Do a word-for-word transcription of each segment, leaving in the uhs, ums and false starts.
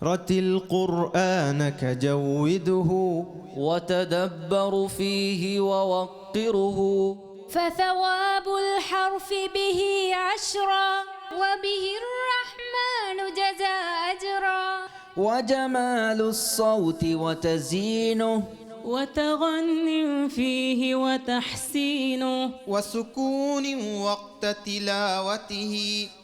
رتل قرآنك جوده. وتدبر فيه ووقره. فثواب الحرف به عشرا. وبه الرحمن جزى أجرا. وجمال الصوت وتزيينه. وتغن فيه وتحسينه. وسكون وقت تلاوته.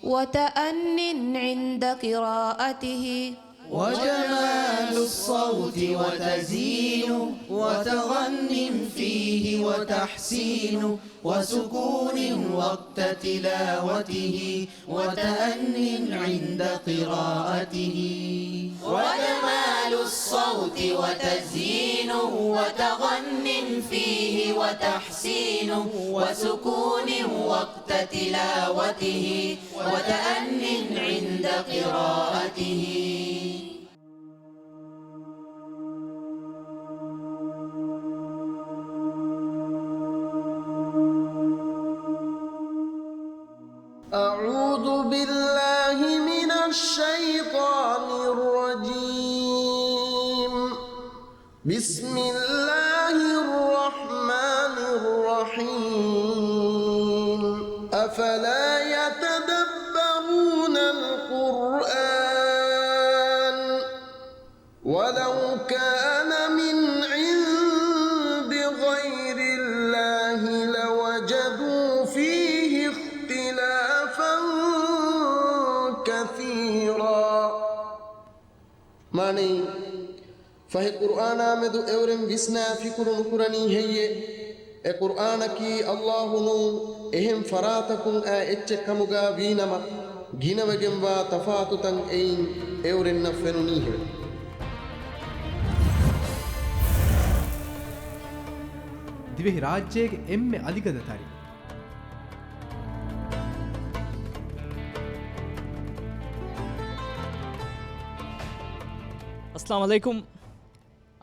وتأن عند قراءته. وجمال الصوت وتزيينه. وتغن فيه وتحسينه. وسكون وقت تلاوته. وتأن عند قراءته. وجمال الصوت وتزيينه. وتغن فيه وتحسينه. وسكون وقت تلاوته. وتأن عند قراءته. أعوذ بالله من الشيطان الرجيم. بسم الله الرحمن الرحيم. أفلا يتدبرون القرآن ولو كان من عند غير الله لوجدوا فيه اختلافا كثيرا. މާނައީ، ފަހެ ޤުރުއާނާމެދު އެއުރެން ވިސްނާ ފިކުރު ނުކުރަނީ ހެއްޔޭ؟ އެ ޤުރުއާނަކީ ﷲ ނޫން، އެހެން ފަރާތަކުން އާ އެއްޗެއް ކަމުގާ ވީނަމަ، ގިނަވެގެންވާ ތަފާތުތައް އެއިން އެއުރެންނަށް ފެނުނީހެވެ. ދިވެހިރާއްޖޭގެ އެންމެ އަލިގަދަ ތަރި. އައްސަލާމު ޢަލައިކުމް.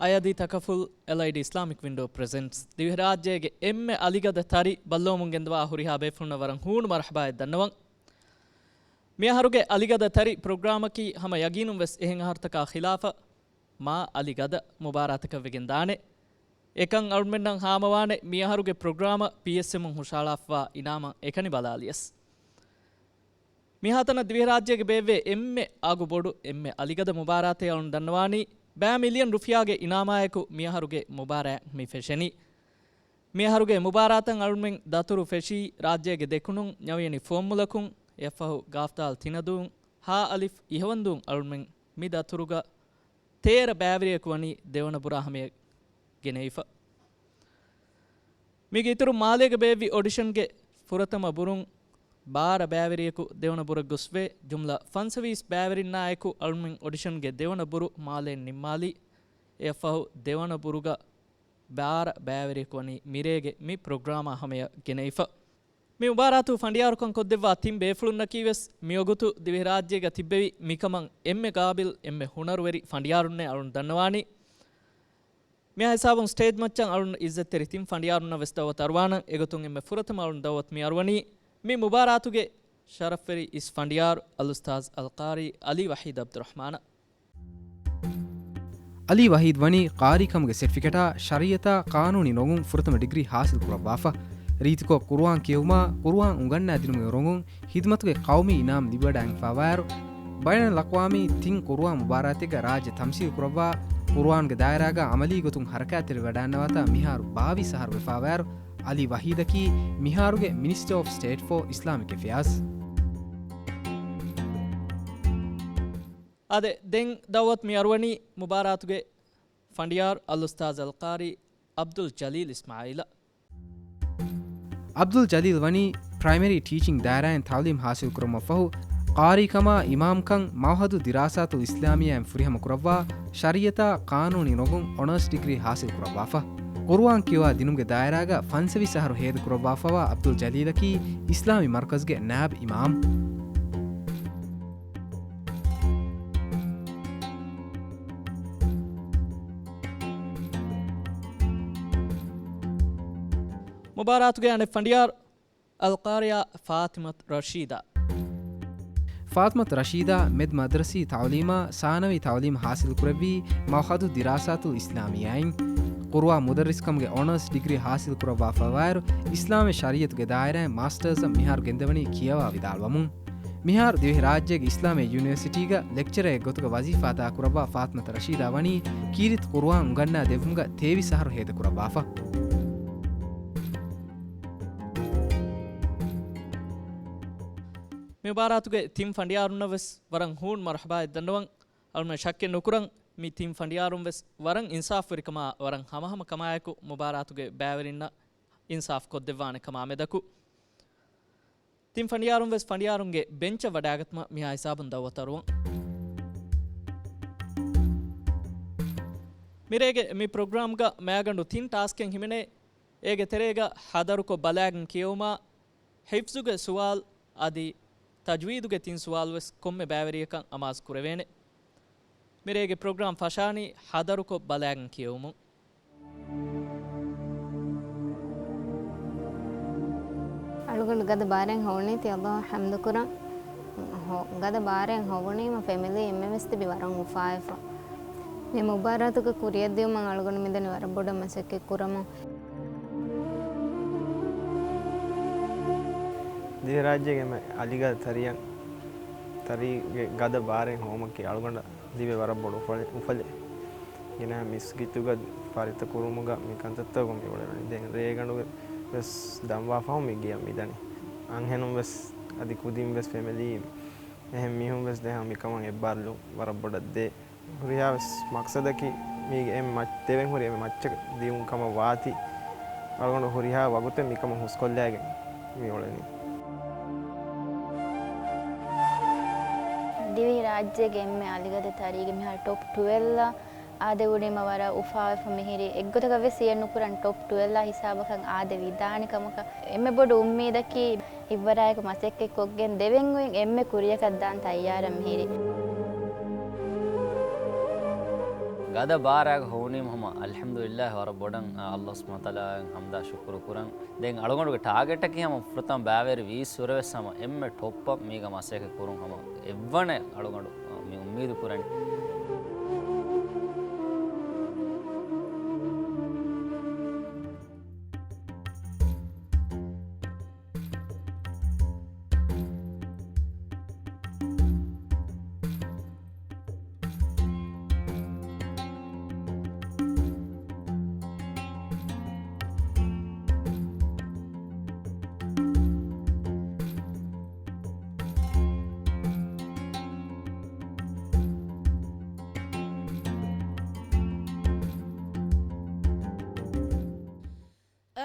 އަޔަދީ ތަކަފުލް އެލްއައިޑީ އިސްލާމިކް ވިންޑޯ ޕްރެޒެންޓްސް ދިވެހިރާއްޖޭގެ އެންމެ އަލިގަދަ ތަރި ބައްލަވަމުން ގެންދަވާ ހުރިހާ ބޭފުޅުންނަށް ވަރަށް ހޫނު މަރުޙަބާއެއް ދަންނަވަން. މިއަހަރުގެ އަލިގަދަ ތަރި ޕްރޮގްރާމަކީ ހަމަ ޔަގީނުން ވެސް އެހެން އަހަރުތަކާ ޚިލާފަށް މާ އަލިގަދަ މުބާރާތަކަށް ވެގެން ދާނެ. އެކަން އަޅުމެންނަށް ހާމަވާނެ މިއަހަރުގެ ޕްރޮގްރާމަށް ޕީއެސްއެމުން ހުށަހަޅާފަވާ އިނާމަށް އެކަނި ބަލާލިޔަސް. މިހާތަނަށް ދިވެހިރާއްޖޭގެ ބޭއްވޭ އެންމެ އަގު ބޮޑު، އެންމެ އަލިގަދަ މުބާރާތެއް އަޅުން ދަންނަވާނީ، ބައި މިލިއަން ރުފިޔާގެ އިނާމާއެކު މިއަހަރުގެ މުބާރާތް މި ފެށެނީ. މިއަހަރުގެ މުބާރާތަށް އަޅުމެން ދަތުރު ފެށީ، ރާއްޖޭގެ ދެކުނުން ނަވިޔަނި ފުވައްމުލަކުން، އެއަށްފަހު ގާފްދާލް ތިނަދޫން، ހާ އަލިފް އިހަވަންދޫން އަޅުމެން މި ދަތުރުގަ ތޭރަ ބައިވެރިޔަކު ވަނީ ދެވަނަ ބުރާ ހަމަޔަށް ގެނެވިފަ. މީގެ އިތުރުން މާލޭގަ ބޭއްވި އޮޑިޝަންގެ ފުރަތަމަ ބުރުން ބާރަ ބައިވެރިޔަކު ދެވަނަ ބުރަށް ގޮސްވޭ. ޖުމްލަ ފަންސަވީސް ބައިވެރިންނާއެކު އަޅުމެން އޮޑިޝަންގެ ދެވަނަ ބުރު މާލޭން ނިންމާލީ. އެއަށްފަހު ދެވަނަ ބުރުގަ ބާރަ ބައިވެރިޔަކު ވަނީ މިރޭގެ މި ޕްރޮގްރާމާ ހަމަޔަށް ގެނެވިފަ. މި މުބާރާތު ފަނޑިޔާރުކަން ކޮށްދެއްވާ ތިން ބޭފުޅުންނަކީވެސް މިވަގުތު ދިވެހިރާއްޖޭގަ ތިއްބެވި މިކަމަށް އެންމެ ގާބިލް، އެންމެ ހުނަރުވެރި ފަނޑިޔާރުންނޭ އަޅުން ދަންނަވާނީ. މިހާ ހިސާބުން ސްޓޭޖް މައްޗަށް އަޅުން އިއްޒަތްތެރި ތިން ފަނޑިޔާރުންނަށް ވެސް ދައުވަތު އަރުވާނަން. އެގޮތުން އެންމެ ފުރަތަމަ އަޅުން ދައުވަތު މި އަރުވަނީ މި މުބާރާތުގެ ޝަރަފްވެރި އިސް ފަނޑިޔާރު އަލްއުސްތާޛް އަލްޤާރީ ޢަލީ ވަޙީދު ޢަބްދުއްރަޙްމާނަށް. ޢަލީ ވަޙީދު ވަނީ ޤާރީކަމުގެ ސެޓްފިކެޓާ ޝަރީޢަތާ ޤާނޫނީ ރޮނގުން ފުރަތަމަ ޑިގްރީ ޙާޞިލް ކުރައްވާފަ. ރީތިކޮށް ޤުރުއާން ކިޔެވުމާ ޤުރުއާން އުނގަންނާދިނުމުގެ ރޮނގުން ޚިދުމަތުގެ ޤައުމީ އިނާމް ލިބިވަޑައިގެންފާވާއިރު، ބައިނަލްއަޤްވާމީ ތިން ޤުރުއާން މުބާރާތެއްގަ ރާއްޖެ ތަމްސީލް ކުރައްވާ، ޤުރުއާންގެ ދާއިރާގަ ޢަމަލީ ގޮތުން ޙަރަކާތްތެރިވެވަޑައިންނަވާތާ މިހާރު ބާވީސް އަހަރު ވެފާވާއިރު، ޢަލީ ވަޙީދަކީ މިހާރުގެ މިނިސްޓަރ އޮފް ސްޓޭޓް ފޯ އިސްލާމިކް އެފެއާޒް. އާދެ، ދެން ދައުވަތު މި އަރުވަނީ މުބާރާތުގެ ފަނޑިޔާރު އަލްއުސްތާޛް އަލްޤާރީ ޢަބްދުލް ޖަލީލް އިސްމާޢީލަށް. ޢަބްދުލް ޖަލީލް ވަނީ ޕްރައިމަރީ ޓީޗިން ދާއިރާއިން ތަޢުލީމް ޙާޞިލްކުރުމަށްފަހު، ޤާރީކަމާ އިމާމްކަން މަޢުހަދު ދިރާސާތުލް އިސްލާމިއްޔާއިން ފުރިހަމަކުރައްވާ، ޝަރީޢަތާ ޤާނޫނީ ރޮނގުން އޮނާސް ޑިގްރީ ޙާޞިލްކުރައްވާފަ. ޤުރުއާން ކިޔަވާ ދިނުމުގެ ދާއިރާގަ ފަންސަވީސް އަހަރު ހޭދަކުރައްވާފަވާ ޢަބްދުލް ޖަލީލަކީ އިސްލާމީ މަރުކަޒްގެ ނާއިބް އިމާމް. މުބާރާތުގެ އަނެއް ފަނޑިޔާރު އަލްޤާރިޔާ ފާތިމަތު ރަޝީދާ. ފާތުމަތު ރަޝީދާ މެދު މަދްރަސީ ތަޢުލީމާ ސާނަވީ ތަޢުލީމު ޙާޞިލުކުރެއްވީ މަޢުހަދު ދިރާސާތުލް އިސްލާމިއްޔާއިން. ޤުރުއާން މުދައްރިސްކަމުގެ އޮނާސް ޑިގްރީ ޙާޞިލުކުރައްވާފައިވާއިރު، އިސްލާމީ ޝަރީޢަތުގެ ދާއިރާއިން މާސްޓާސްއަށް މިހާރު ގެންދަވަނީ ކިޔަވާ ވިދާޅުވަމުން. މިހާރު ދިވެހިރާއްޖޭގެ އިސްލާމީ ޔުނިވަރސިޓީގަ ލެކްޗަރަރެއް ގޮތުގަ ވަޒީފާތާކުރައްވާ ފާތުމަތު ރަޝީދާ ވަނީ ކީރިތި ޤުރުއާން އުނގަންނާ ދެއްވުމުގަ ތޭވީސް އަހަރު ހޭދަކުރައްވާފަ. މި މުބާރާތުގެ ތިން ފަނޑިޔާރުންނަށް ވެސް ވަރަށް ހޫނު މަރުޙަބާއެއް ދަންނަވަން. އަޅުގަނޑު ޝައްކެއް ނުކުރަން، މި ތިން ފަނޑިޔާރުން ވެސް ވަރަށް އިންސާފުވެރިކަމާ ވަރަށް ހަމަހަމަ ކަމާއެކު މުބާރާތުގެ ބައިވެރިންނަށް އިންސާފު ކޮށްދެއްވާނެ ކަމާ މެދަކު. ތިން ފަނޑިޔާރުން ވެސް ފަނޑިޔާރުންގެ ބެންޗަށް ވަޑާގަތުމަށް މިހާ ހިސާބުން ދައުވަތު އަރުވަން. މިރޭގެ މި ޕްރޮގްރާމްގަ މައިގަނޑު ތިން ޓާސްކެއް ހިމެނޭ. އޭގެ ތެރޭގަ ހަދަރުކޮށް ބަލާގެން ކިޔެވުމާ، ޙިފްޒުގެ ސުވާލު އަދި ތަޖްވީދުގެ ތިން ސުވާލު ވެސް ކޮންމެ ބައިވެރިޔަކަށް އަމާޒު ކުރެވޭނެ. މިރޭގެ ޕްރޮގްރާމް ފަށާނީ ހަދަރުކޮށް ބަލާގެން ކިޔެވުމުން. އަޅުގަނޑު ގަދަ ބާރެއް ހޮވުނީތީ ﷲ އަށް ޙަމްދުކުރަން. ހޮ-، ގަދަ ބާރެއް ހޮވުނީމަ ފެމިލީ އެންމެން ވެސް ތިބި ވަރަށް އުފާވެފަ. މި މުބާރާތުގެ ކުރިއަށްދިއުމަށް އަޅުގަނޑު މިދަނީ ވަރަށް ބޮޑަށް މަސައްކަތް ކުރަމުން. ދިވެހިރާއްޖޭގެ އެންމެ އަލިގަދަ ތަރިއަށް، ތަރީގެ ގަދަ ބާރެއް ހޮވުމަކީ އަޅުގަނޑަށް ލިބޭ ވަރަށް ބޮޑު އުފަލެއް، އުފަލެއް. ގިނަ މިސްކިތުގަ ފަރިތަ ކުރުމުގަ މި ކަންތައްތަކުން މި އުޅެވެނީ. ދެން ރޭގަނޑުގެ ވެސް ދަންވާފަހު މި ގެޔަށް މިދަނީ. އަންހެނުން ވެސް އަދި ކުދިން ވެސް ފެމިލީ އެހެން މީހުން ވެސް ދެހަން މިކަމަށް އެއްބާރުލުން ވަރަށް ބޮޑަށް ދޭ. ހުރިހާ ވެސް މަޤްޞަދަކީ މީގެ އެންމެ މައްޗަށް، ދެވެން ހުރި އެންމެ މައްޗަށް ދިއުން ކަމަށް ވާތީ، އަޅުގަނޑު ހުރިހާ ވަގުތެއް މިކަމަށް ހުސްކޮށްލައިގެން މި އުޅެނީ. ދިވެހިރާއްޖޭގެ އެންމެ އަލިގަދަ ތަރީގެ މިހާރު ޓޮޕް ޓުވެލްއަށް އާދެވުނީމަ ވަރަށް އުފާވެފަ މިހިރީ. އެއްގޮތަކަށް ވެސް އިއެއް ނުކުރަން ޓޮޕް ޓުވެލްއާ ހިސާބަކަށް އާދެ ވިދާނެ ކަމަކަށް. އެންމެ ބޮޑު އުއްމީދަކީ ހިތްވަރާއެކު މަސައްކަތް ކޮށްގެން ދެވެން އޮތް އެންމެ ކުރިޔަކަށް ދާން ތައްޔާރަށް މިހިރީ. ގަދަ ބާރާގަ ހޮވުނީމަ ހަމަ އަލްޙަމްދުލިއްލާހި ވަރަށް ބޮޑަށް، އާ، ﷲ ސުބްޙާނަހޫ ވަތަޢާލާއަށް ޙަމްދާ ޝުކުރު ކުރަން. ދެން އަޅުގަނޑުގެ ޓާގެޓަކީ ހަމަ ފުރަތަމަ ބައިވެރި ވީސް ވަރަށް ވެސް ހަމަ އެންމެ ޓޮޕްއަށް މީގަ މަސައްކަތް ކުރުން ހަމަ އެއްވަނަ އަޅުގަނޑު މި އުއްމީދު ކުރަނީ.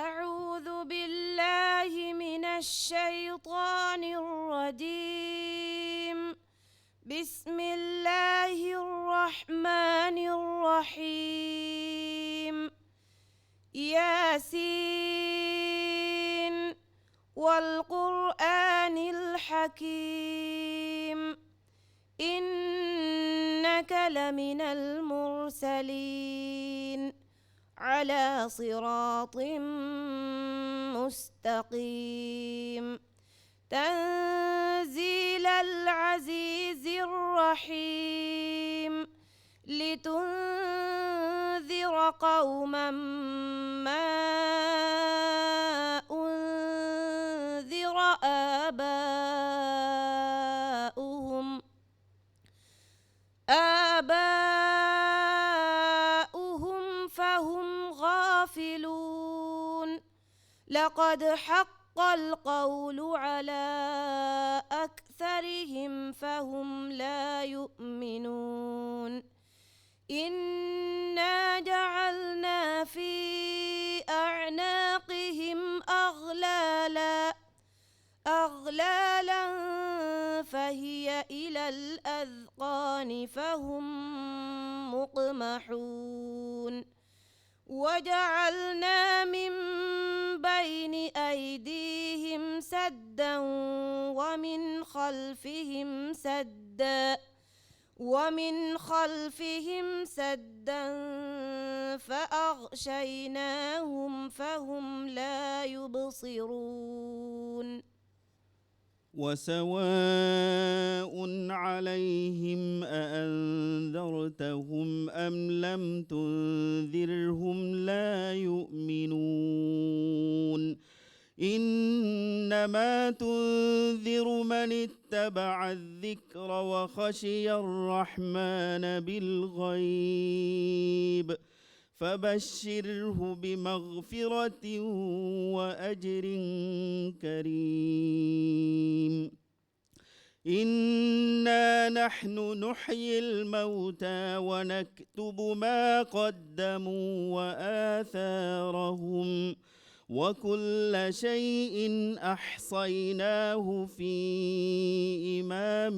أعوذ بالله من الشيطان الرجيم. بسم الله الرحمن الرحيم. ياسين. والقرآن الحكيم. إنك لمن المرسلين. على صراط مستقيم. تنزيل العزيز الرحيم. لتنذر قوما ما أنذر آباؤهم، آباؤهم فهم غافلون. لقد حق القول على أكثرهم فهم لا يؤمنون. إنا جعلنا في أعناقهم أغلالا، أغلالا فهي إلى الأذقان فهم مقمحون. وجعلنا من بين أيديهم سدا ومن خلفهم سدا، ومن خلفهم سدا فأغشيناهم فهم لا يبصرون. وسواء عليهم أأنذرتهم أم لم تنذرهم لا يؤمنون. إنما تنذر من اتبع الذكر وخشي الرحمن بالغيب فبشره بمغفرة وأجر كريم. إنا نحن نحيي الموتى ونكتب ما قدموا وآثارهم وكل شيء أحصيناه في إمام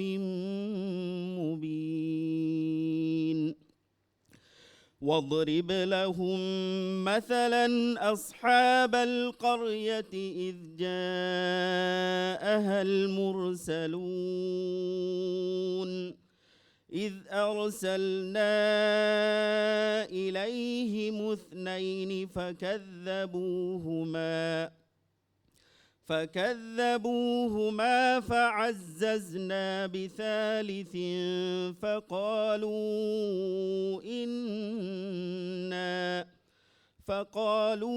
مبين. واضرب لهم مثلا أصحاب القرية إذ جاءها المرسلون. إذ أرسلنا إليهم اثنين فكذبوهما فكذبوهما فعززنا بثالث فقالوا إنا فقالوا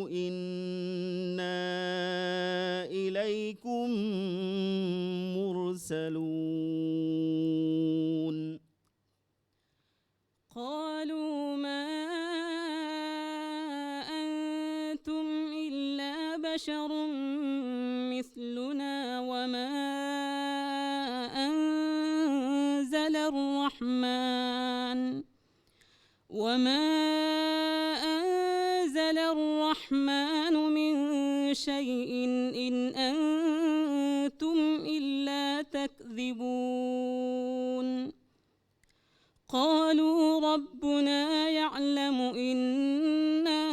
إنا إليكم مرسلون. قالوا ما أنتم إلا بشر مثلنا وما أنزل الرحمن وما أنزل الرحمن من شيء إن أنتم إلا تكذبون. قالوا ربنا يعلم إنا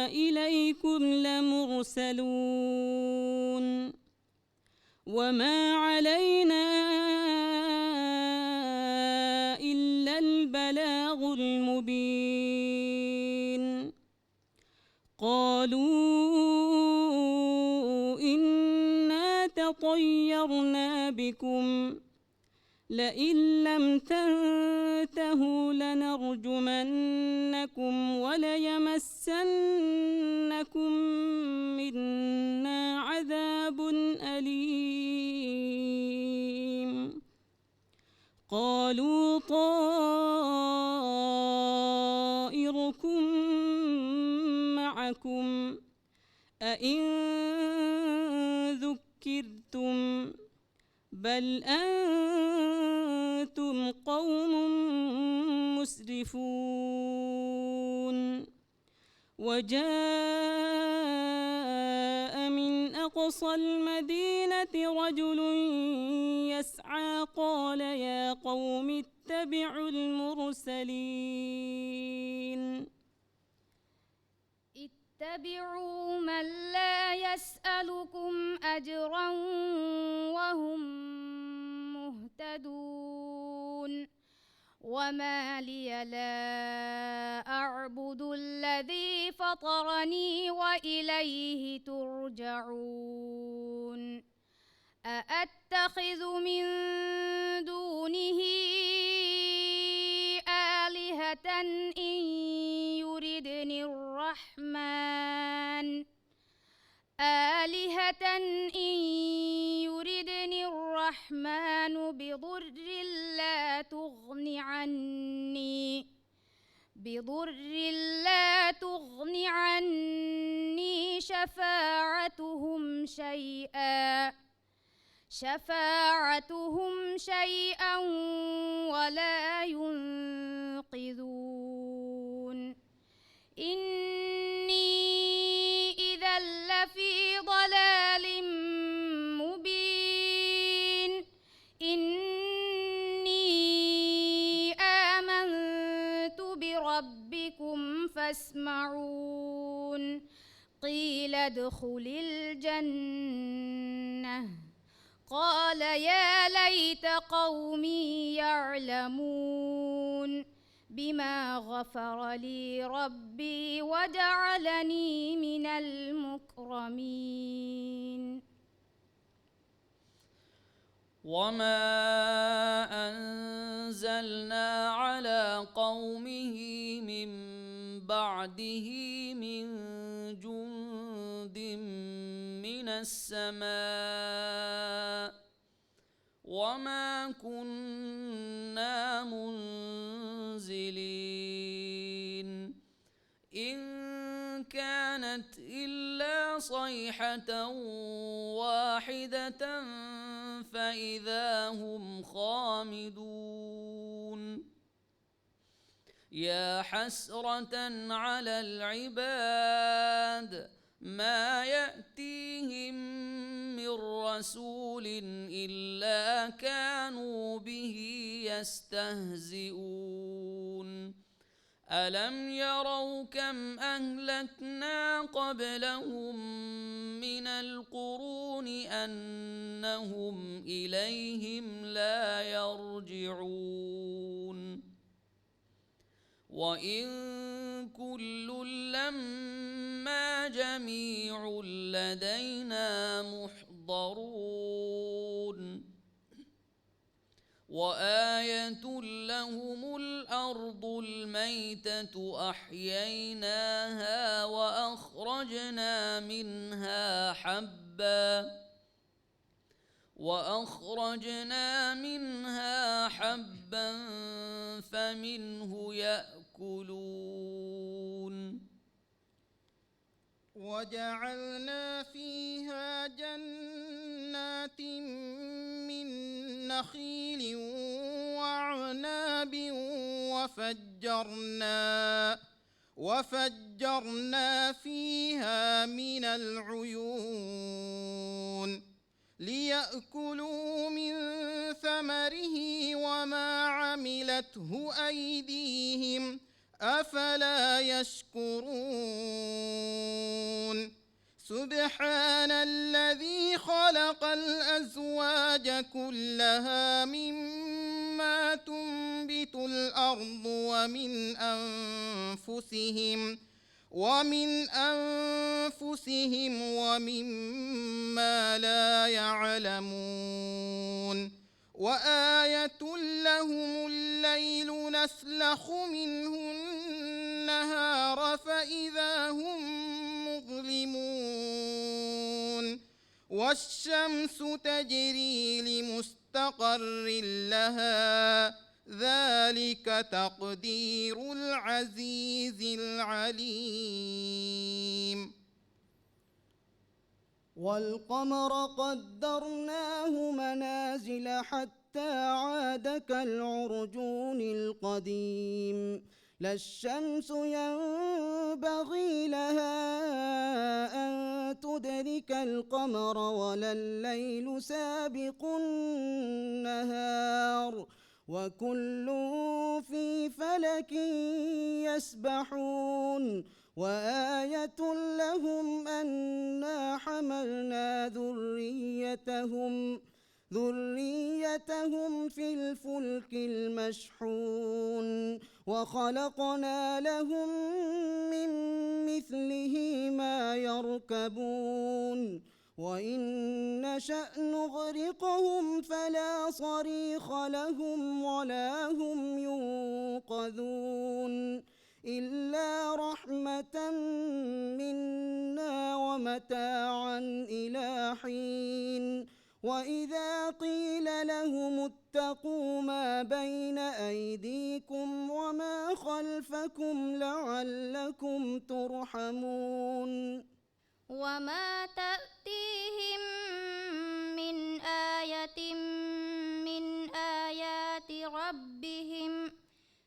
إليكم لمرسلون. وما علينا إلا البلاغ المبين. قالوا إنا تطيرنا بكم لئن لم تنتهوا لنرجمنكم وليمسنكم منا عذاب أليم. قالوا طائركم معكم أئن ذكرتم بل أنتم قوم مسرفون. وجاء من أقصى المدينة رجل يسعى قال يا قوم اتبعوا المرسلين. اتبعوا من لا يسألكم أجرا وهم مهتدون. وما لي لا أعبد الذي فطرني وإليه ترجعون. أأتخذ من دونه آلهة إن يردن الرحمن آلهة إن يردن الرحمن بضر لا تغن عني بضر لا تغن عني شفاعتهم شيئا شفاعتهم شيئا ولا ينقذون. إني إذا لفي ضلال مبين. إني آمنت بربكم فاسمعون. قيل ادخل الجنة. قال يا ليت قومي يعلمون. بما غفر لي ربي وجعلني من المكرمين. وما أنزلنا على قومه من بعده من جند من السماء وما كنا منزلين. إن كانت إلا صيحة واحدة فإذا هم خامدون. يا حسرة على العباد ما يأتيهم من رسول إلا كانوا به يستهزئون. ألم يروا كم أهلكنا قبلهم من القرون أنهم إليهم لا يرجعون. وإن كل لما جميع لدينا محضرون. وآية لهم الأرض الميتة أحييناها وأخرجنا منها حبا وأخرجنا منها حبا فمنه يأكلون. وجعلنا فيها جنات من نخيل وأعناب وفجرنا، وفجرنا فيها من العيون. ليأكلوا من ثمره وما عملته أيديهم، أفلا يشكرون. سبحان الذي خلق الأزواج كلها مما تنبت الأرض ومن أنفسهم ومن أنفسهم ومما لا يعلمون. وآية لهم الليل نسلخ منه النهار فإذا هم مظلمون. والشمس تجري لمستقر لها ذلك تقدير العزيز العليم. والقمر قدرناه منازل حتى عاد كالعرجون القديم. لا الشمس ينبغي لها أن تدرك القمر ولا الليل سابق النهار وكل في فلك يسبحون. وآية لهم أنا حملنا ذريتهم، ذريتهم في الفلك المشحون. وخلقنا لهم من مثله ما يركبون. وإن نشأ نغرقهم فلا صريخ لهم ولا هم ينقذون. إلا رحمة منا ومتاعا إلى حين. وإذا قيل لهم اتقوا ما بين أيديكم وما خلفكم لعلكم ترحمون. وما تأتيهم من آية من آيات ربهم،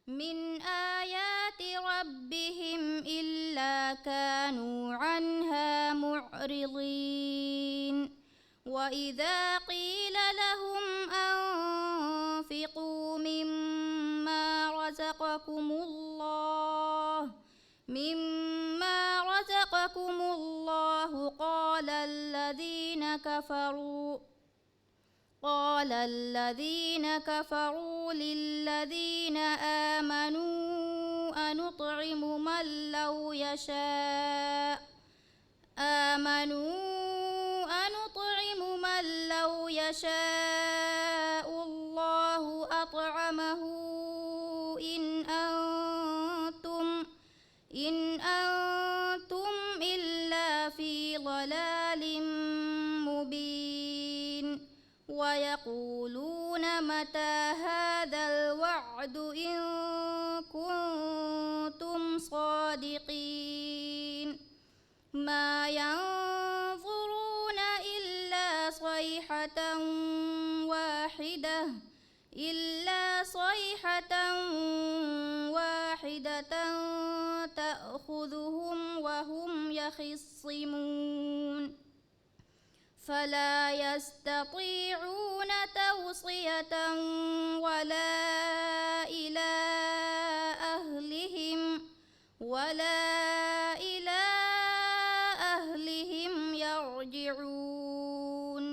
من آيات ربهم إلا كانوا عنها معرضين. وإذا قيل لهم أنفقوا مما رزقكم الله، مما رزقكم الله قال الذين كفروا، قال الذين كفروا للذين آمنوا أنطعم من لو يشاء آمنوا أنطعم من لو يشاء الله أطعمه إن أنتم إن أنتم إلا في ضلال مبين. ويقولون متى هذا الوعد إن كنتم صادقين. ما ينظرون إلا صيحة واحدة إلا صيحة واحدة تأخذهم وهم يخصمون. فلا يستطيعون توصية ولا إلى أهلهم ولا إلى أهلهم يرجعون.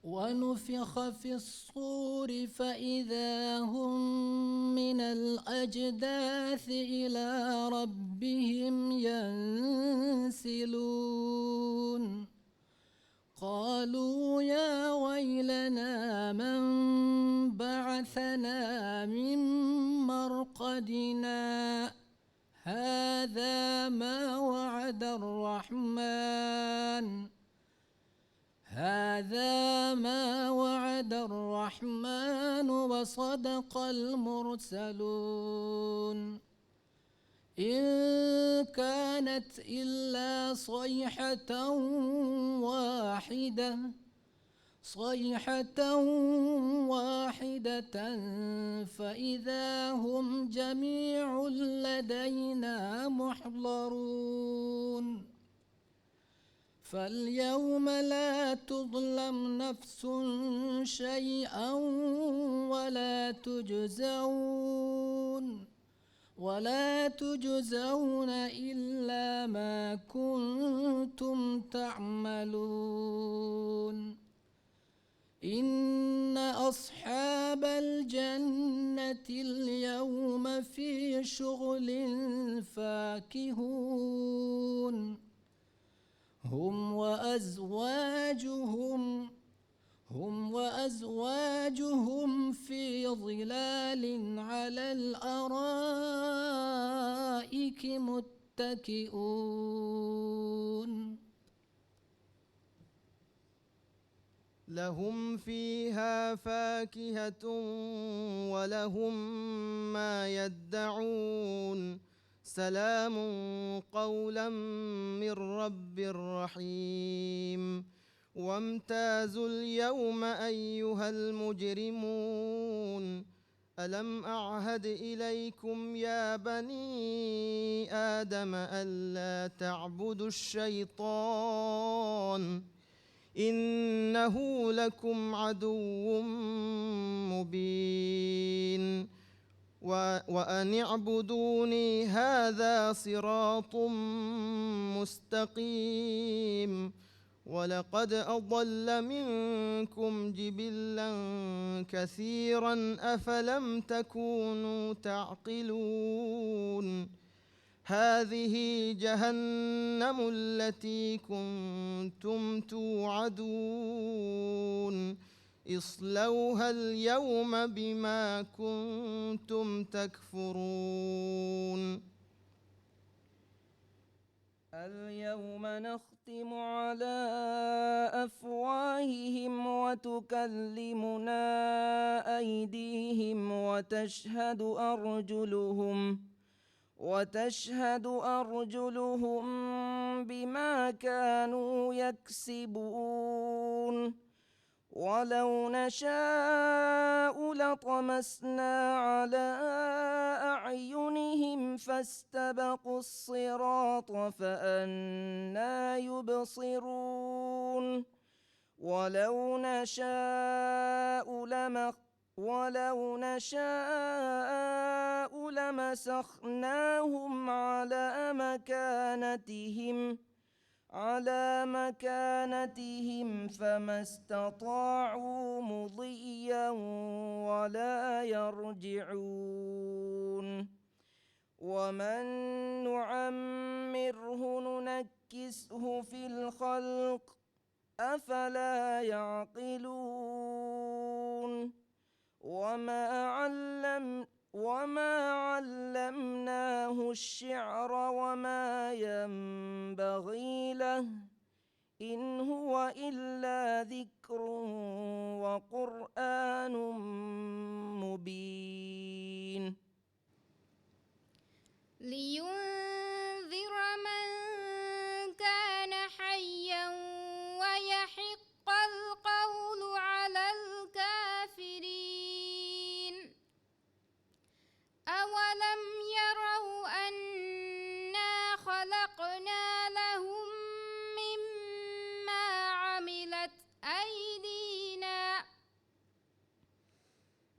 ونفخ في الصور فإذا هم من الأجداث إلى ربهم ينسلون. قالوا يا ويلنا من بعثنا من مرقدنا هذا ما وعد الرحمن هذا ما وعد الرحمن وصدق المرسلون. إن كانت إلا صيحة واحدة صيحة واحدة فإذا هم جميع لدينا محضرون. فاليوم لا تظلم نفس شيئا ولا تجزون ولا تجزون إلا ما كنتم تعملون. إن أصحاب الجنة اليوم في شغل فاكهون. هم وأزواجهم هم وأزواجهم في ظلال على الأرائك متكئون. لهم فيها فاكهة ولهم ما يدعون. سلام قولا من رب رحيم. وامتازوا اليوم أيها المجرمون. ألم أعهد إليكم يا بني آدم ألا تعبدوا الشيطان إنه لكم عدو مبين. و-، وأن اعبدوني هذا صراط مستقيم. ولقد أضل منكم جبلا كثيرا أفلم تكونوا تعقلون. هذه جهنم التي كنتم توعدون. اصلوها اليوم بما كنتم تكفرون. اليوم نختم على أفواههم وتكلمنا أيديهم وتشهد أرجلهم وتشهد أرجلهم بما كانوا يكسبون. ولو نشاء لطمسنا على أعينهم فاستبقوا الصراط فأنى يبصرون. ولو نشاء لمخ-، ولو نشاء لمسخناهم على مكانتهم، على مكانتهم فما استطاعوا مضيا ولا يرجعون. ومن نعمره ننكسه في الخلق أفلا يعقلون. وما علم وما علمناه الشعر وما ينبغي له إن هو إلا ذكر وقرآن مبين. لينذر من كان حيا ويحق القول على الكافرين. أولم يروا أنا خلقنا لهم مما عملت أيدينا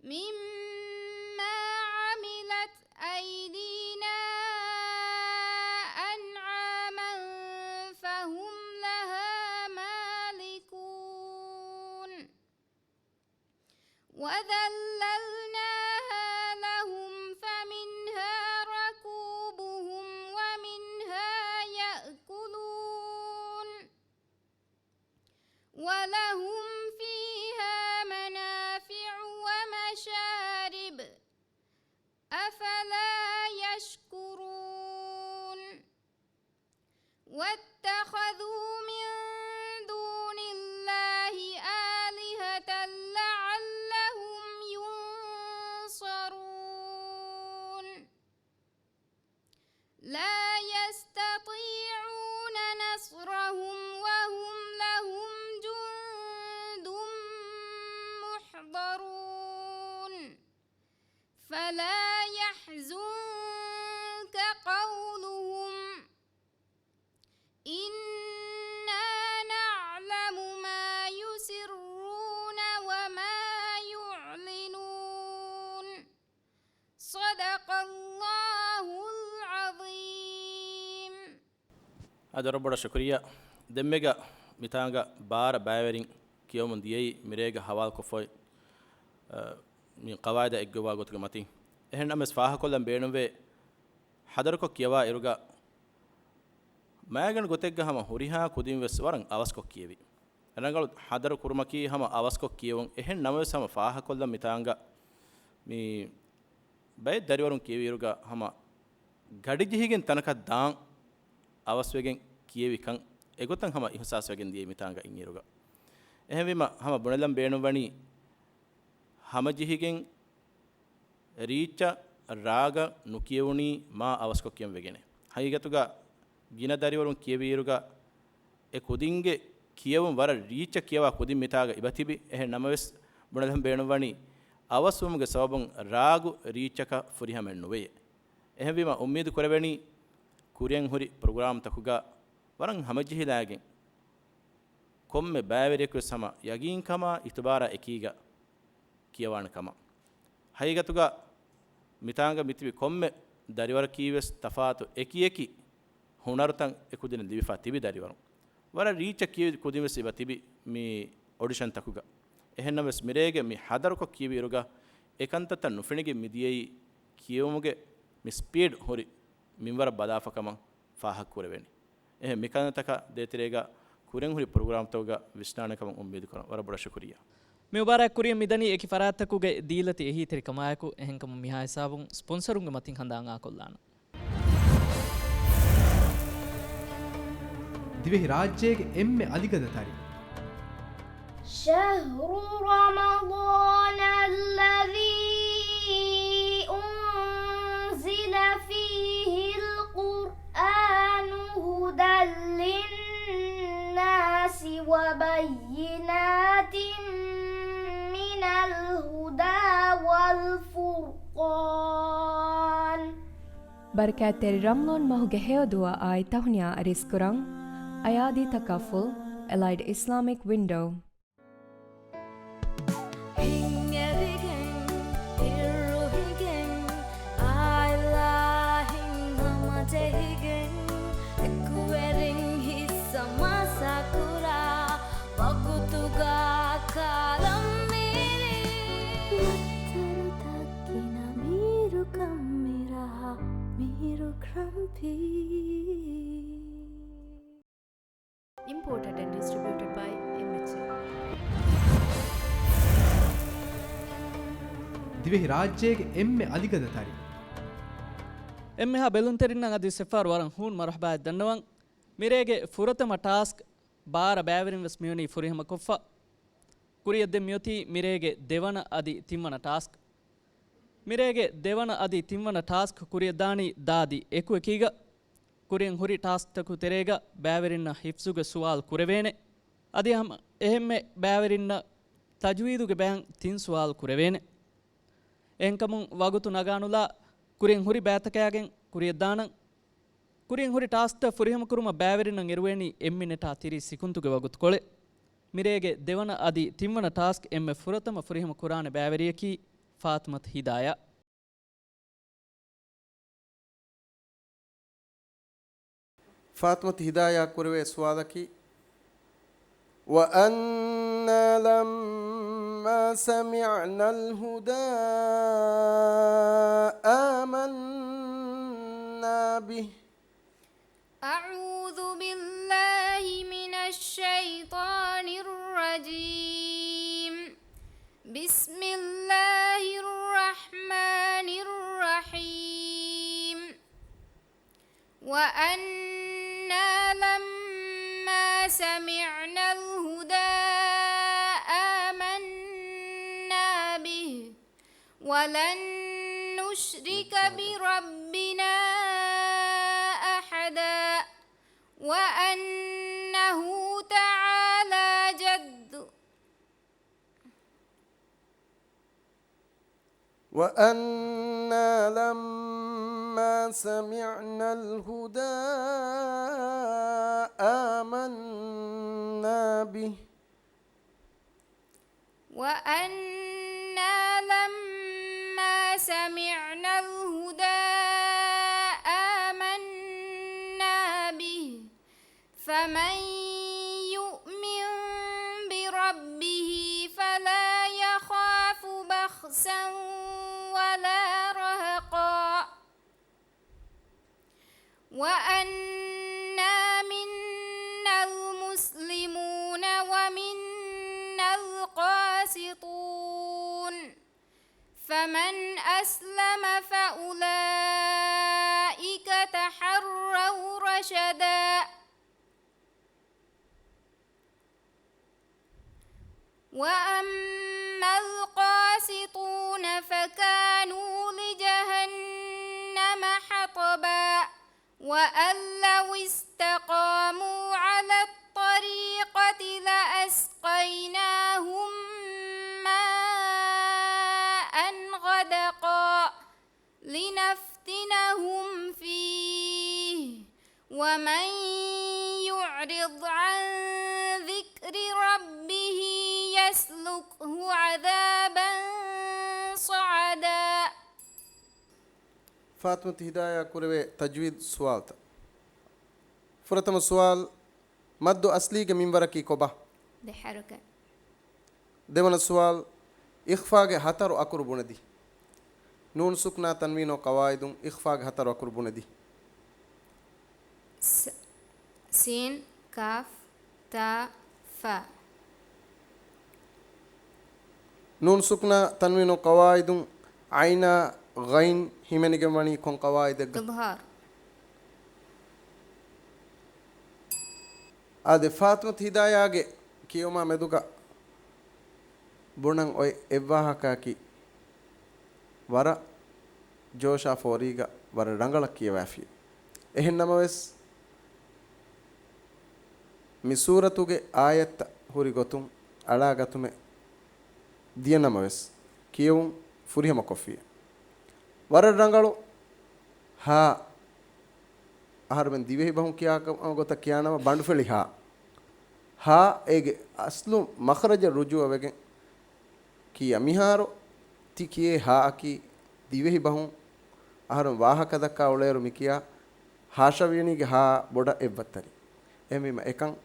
مما عملت أيدينا أنعاما فهم لها مالكون. وذللناها لهم فمنها ركوبهم ومنها يأكلون. ولهم فيها منافع ومشارب. أفلا يشكرون. واتخذوا من دون الله آلهة لعلهم ينصرون. لا يستطيعون نصرهم وهم لهم جند محضرون. فلا يحزنك قولهم. إنا نعلم ما يسرون وما يعلنون. صدق الله العظيم. އަދި ވަރަށް ބޮޑަށް ޝުކުރިއްޔާ. ދެންމެގަ މިތާނގަ ބާރަ ބައިވެރިން ކިޔަވަމުން ދިޔައީ މިރޭގަ ހަވާލުކޮށްފައި، އަ، މި ޤަވާއިދާ އެއްގޮވާ ގޮތުގެ މަތިން. އެހެން ނަމަވެސް ފާހަގަކޮށްލަން ބޭނުންވޭ، ޙަޟަރުކޮށް ކިޔަވާ އިރުގަ މައިގަނޑު ގޮތެއްގަ ހަމަ ހުރިހާ ކުދިން ވެސް ވަރަށް އަވަސްކޮށް ކިޔެވި. ރަނގަޅު ޙަޟަރު ކުރުމަކީ ހަމަ އަވަސްކޮށް ކިޔެވުން. އެހެން ނަމަވެސް ހަމަ ފާހަގަކޮށްލަން މިތާނގަ މި ބައެއް ދަރިވަރުން ކިޔެވިއިރުގަ ހަމަ ގަޑިޖެހިގެން ތަނަކަށް ދާން އަވަސްވެގެން ކިޔެވިކަން އެގޮތަށް ހަމަ އިހުސާސްވެގެން ދިޔައީ މިތާނގަ އިންއިރުގަ. އެހެންވީމަ ހަމަ ބުނެލަން ބޭނުންވަނީ ހަމަޖެހިގެން ރީއްޗަށް ރާގަށް ނުކިޔެވުނީ މާ އަވަސްކޮށް ކިޔަން ވެގެނެ. ހަގީގަތުގަ ގިނަ ދަރިވަރުން ކިޔެވިއިރުގަ އެ ކުދިންގެ ކިޔެވުން ވަރަށް ރީއްޗަށް ކިޔަވާ ކުދިން މިތާގަ އިބަ ތިބި. އެހެން ނަމަވެސް ބުނެލަން ބޭނުންވަނީ އަވަސްވުމުގެ ސަބަބުން ރާގު ރީއްޗަކަށް ފުރިހަމައެއް ނުވެޔޭ. އެހެންވީމަ އުއްމީދު ކުރެވެނީ ކުރިއަށް ހުރި ޕްރޮގްރާމްތަކުގަ ވަރަށް ހަމަޖެހިލާގެން ކޮންމެ ބައިވެރިޔަކުވެސް ހަމަ ޔަގީންކަމާ އިތުބާރާ އެކީގަ ކިޔަވާނެ ކަމަށް. ހަގީގަތުގަ މިތާނގަ މިތިބި ކޮންމެ ދަރިވަރަކީވެސް ތަފާތު އެކިއެކި ހުނަރުތައް އެކުދިން ލިބިފަ ތިބި ދަރިވަރުން. ވަރަށް ރީއްޗަށް ކިޔެވި ކުދިންވެސް އިބަ ތިބި މި އޮޑިޝަންތަކުގަ. އެހެންނަމަވެސް މިރޭގެ މި ޙަޟަރުކޮށް ކިޔެވިއިރުގަ އެކަންތައްތައް ނުފެނިގެން މިދިޔައީ ކިޔެވުމުގެ މި ސްޕީޑް ހުރި މިންވަރަށް ބަލާފަ ކަމަށް ފާހަގަކުރެވެނީ. އެހެން މިކަންތަކާ ދޭތެރޭގަ ކުރިއަށް ހުރި ޕްރޮގްރާމްތަކުގަ ވިސްނާނެ ކަމަށް އުއްމީދު ކުރަން. ވަރަށް ބޮޑަށް ޝުކުރިއްޔާ. މި މުބާރާތް ކުރިއަށް މިދަނީ އެކި ފަރާތްތަކުގެ ދީލަތި އެހީތެރިކަމާއެކު، އެހެންކަމުން މިހާ ހިސާބުން ސްޕޮންސަރުންގެ މަތިން ހަނދާން އާކޮށްލާނަން. ދިވެހި ރާއްޖޭގެ އެންމެ އަލިގަދަ ތަރި. شهر رمضان الذي أنزل فيه القرآن هدى للناس وبينات من الهدى والفرقان. ބަރަކާތްތެރި ރަމަޟާން މަހުގެ ހެޔޮ ދުޢާއާއި ތަހުނިޔާ އަރިސްކުރަން، އަޔާދީ ތަކާފުލް، އެލައިޑް އިސްލާމިކް ވިންޑޯ. ހިތްހެވިގެން، ހިތްރުހިގެން، އާއިލާ ހިތްހަމަޖެހިގެން، އެކުވެރިން ހިއްސަ މަސަކުރާ ވަގުތުގަ ކަލަން މިރީ. ވައްތަރުތައް ގިނަ މީރު ކަން މިރަހާ މި ދިވެހި ރާއްޖޭގެ އެންމެ އަލިގަދަ ތަރި. އެންމެހާ ބެލުންތެރިންނަށް އަދި ސެފާރު ވަރަށް ހޫނު މަރުޙަބާއެއް ދަންނަވަން. މިރޭގެ ފުރަތަމަ ޓާސްކް ބާރަ ބައިވެރިން ވެސް މިވަނީ ފުރިހަމަކޮށްފަ. ކުރިއަށްދެން މިއޮތީ މިރޭގެ ދެވަނަ އަދި ތިންވަނަ ޓާސްކް. މިރޭގެ ދެވަނަ އަދި ތިންވަނަ ޓާސްކް ކުރިއަށްދާނީ ދާދި އެކުއެކީގަ. ކުރިއަށް ހުރި ޓާސްކްތަކު ތެރޭގަ ބައިވެރިންނަށް ހިފްޒުގެ ސުވާލު ކުރެވޭނެ. އަދި ހަމަ އެހެންމެ ބައިވެރިންނަށް ތަޖްވީދުގެ ބަޔަން ތިން ސުވާލު ކުރެވޭނެ. އެހެންކަމުން ވަގުތު ނަގާނުލާ ކުރިއަށް ހުރި ބައިތަކާގެން ކުރިއަށްދާނަން. ކުރިއަށް ހުރި ޓާސްކްތައް ފުރިހަމަކުރުމަށް ބައިވެރިންނަށް އެރުވޭނީ އެއް މިނެޓާ ތިރީސް ސިކުންތުގެ ވަގުތުކޮޅެއް. މިރޭގެ ދެވަނަ އަދި ތިންވަނަ ޓާސްކް އެންމެ ފުރަތަމަ ފުރިހަމަ ކުރާނެ ބައިވެރިޔަކީ ފާތުމަތު ހިދާޔާ. ފާތުމަތު ހިދާޔާ ކުރެވޭ ސުވާލަކީ، وَأَنَّا لَمَّا سَمِعْنَا الْهُدَىٰ آمَنَّا بِهِ. أعوذ بالله من الشيطان الرجيم. بسم الله الرحمن الرحيم. وأنا لما سمعنا الهدى آمنا به ولن نشرك بربنا أحدا وأنه تعالى جد وأنا لما سمعنا الهدى آمنا به وأنا لما سمعنا الهدى آمنا به فمن يؤمن بربه فلا يخاف بخسا ولا رهقا وأنا منا المسلمون ومنا القاسطون فمن أسلم فأولئك تحروا رشدا وأما القاسطون فكانوا لجهنم حطبا وأن لو استقاموا على الطريقة لأسقيناهم ماء غدقا لنفتنهم فيه ومن يعرض عن ذكر ربه يسلكه عذابا صعدا. ފާތުމަތު ހިދާޔާ ކުރެވޭ ތަޖްވީދު ސުވާލުތައް. ފުރަތަމަ ސުވާލު، މައްދު އަސްލީގެ މިންވަރަކީ ކޮބާ؟ ދެ ޙަރަކަތް. ދެވަނަ ސުވާލު، އިޚްފާގެ ހަތަރު އަކުރު ބުނެދި. ނޫނު ސުކްނާ ތަންވީނު ޤަވާއިދުން އިޚްފާގެ ހަތަރު އަކުރު ބުނެދި. ސ-، ސީން، ކާފް، ތާ، ފާ. ނޫނު ސުކްނާ ތަންވީނު ޤަވާއިދުން ޢައިނާ ޣައިން ހިމެނިގެން ވަނީ ކޮން ޤަވާއިދެއްގަ؟ އިޟްހާރު. އާދެ، ފާތުމަތު ހިދާޔާގެ ކިޔެވުމާ މެދުގަ ބުނަން އޮތް އެއްވާހަކައަކީ، ވަރަށް ޖޯޝާ ފޯރީގަ ވަރަށް ރަނގަޅަށް ކިޔަވާފި. އެހެން ނަމަވެސް، މި ސޫރަތުގެ އާޔަތްތައް ހުރި ގޮތުން އަޅާ ގަތުމެއް ދިޔަ ނަމަވެސް، ކިޔެވުން ފުރިހަމަކޮށްފި. ވަރަށް ރަނގަޅު ހާ، އަހަރުމެން ދިވެހި ބަހުން ކިޔާ ކަމަށް ގޮތަށް ކިޔާނަމަ، ބަނޑުފެޅި ހާ. ހާ އޭގެ އަސްލު މަޚްރަޖަށް ރުޖޫޢަވެގެން ކިޔާ. މިހާރު ތި ކިޔޭ ހާއަކީ ދިވެހި ބަހުން އަހަރުން ވާހަކަ ދައްކާ އުޅޭއިރު މި ކިޔާ ހާޝަވިޔަނީގެ ހާ ބޮޑަށް އެއްވައްތަރި. އެހެންވީމަ އެކަން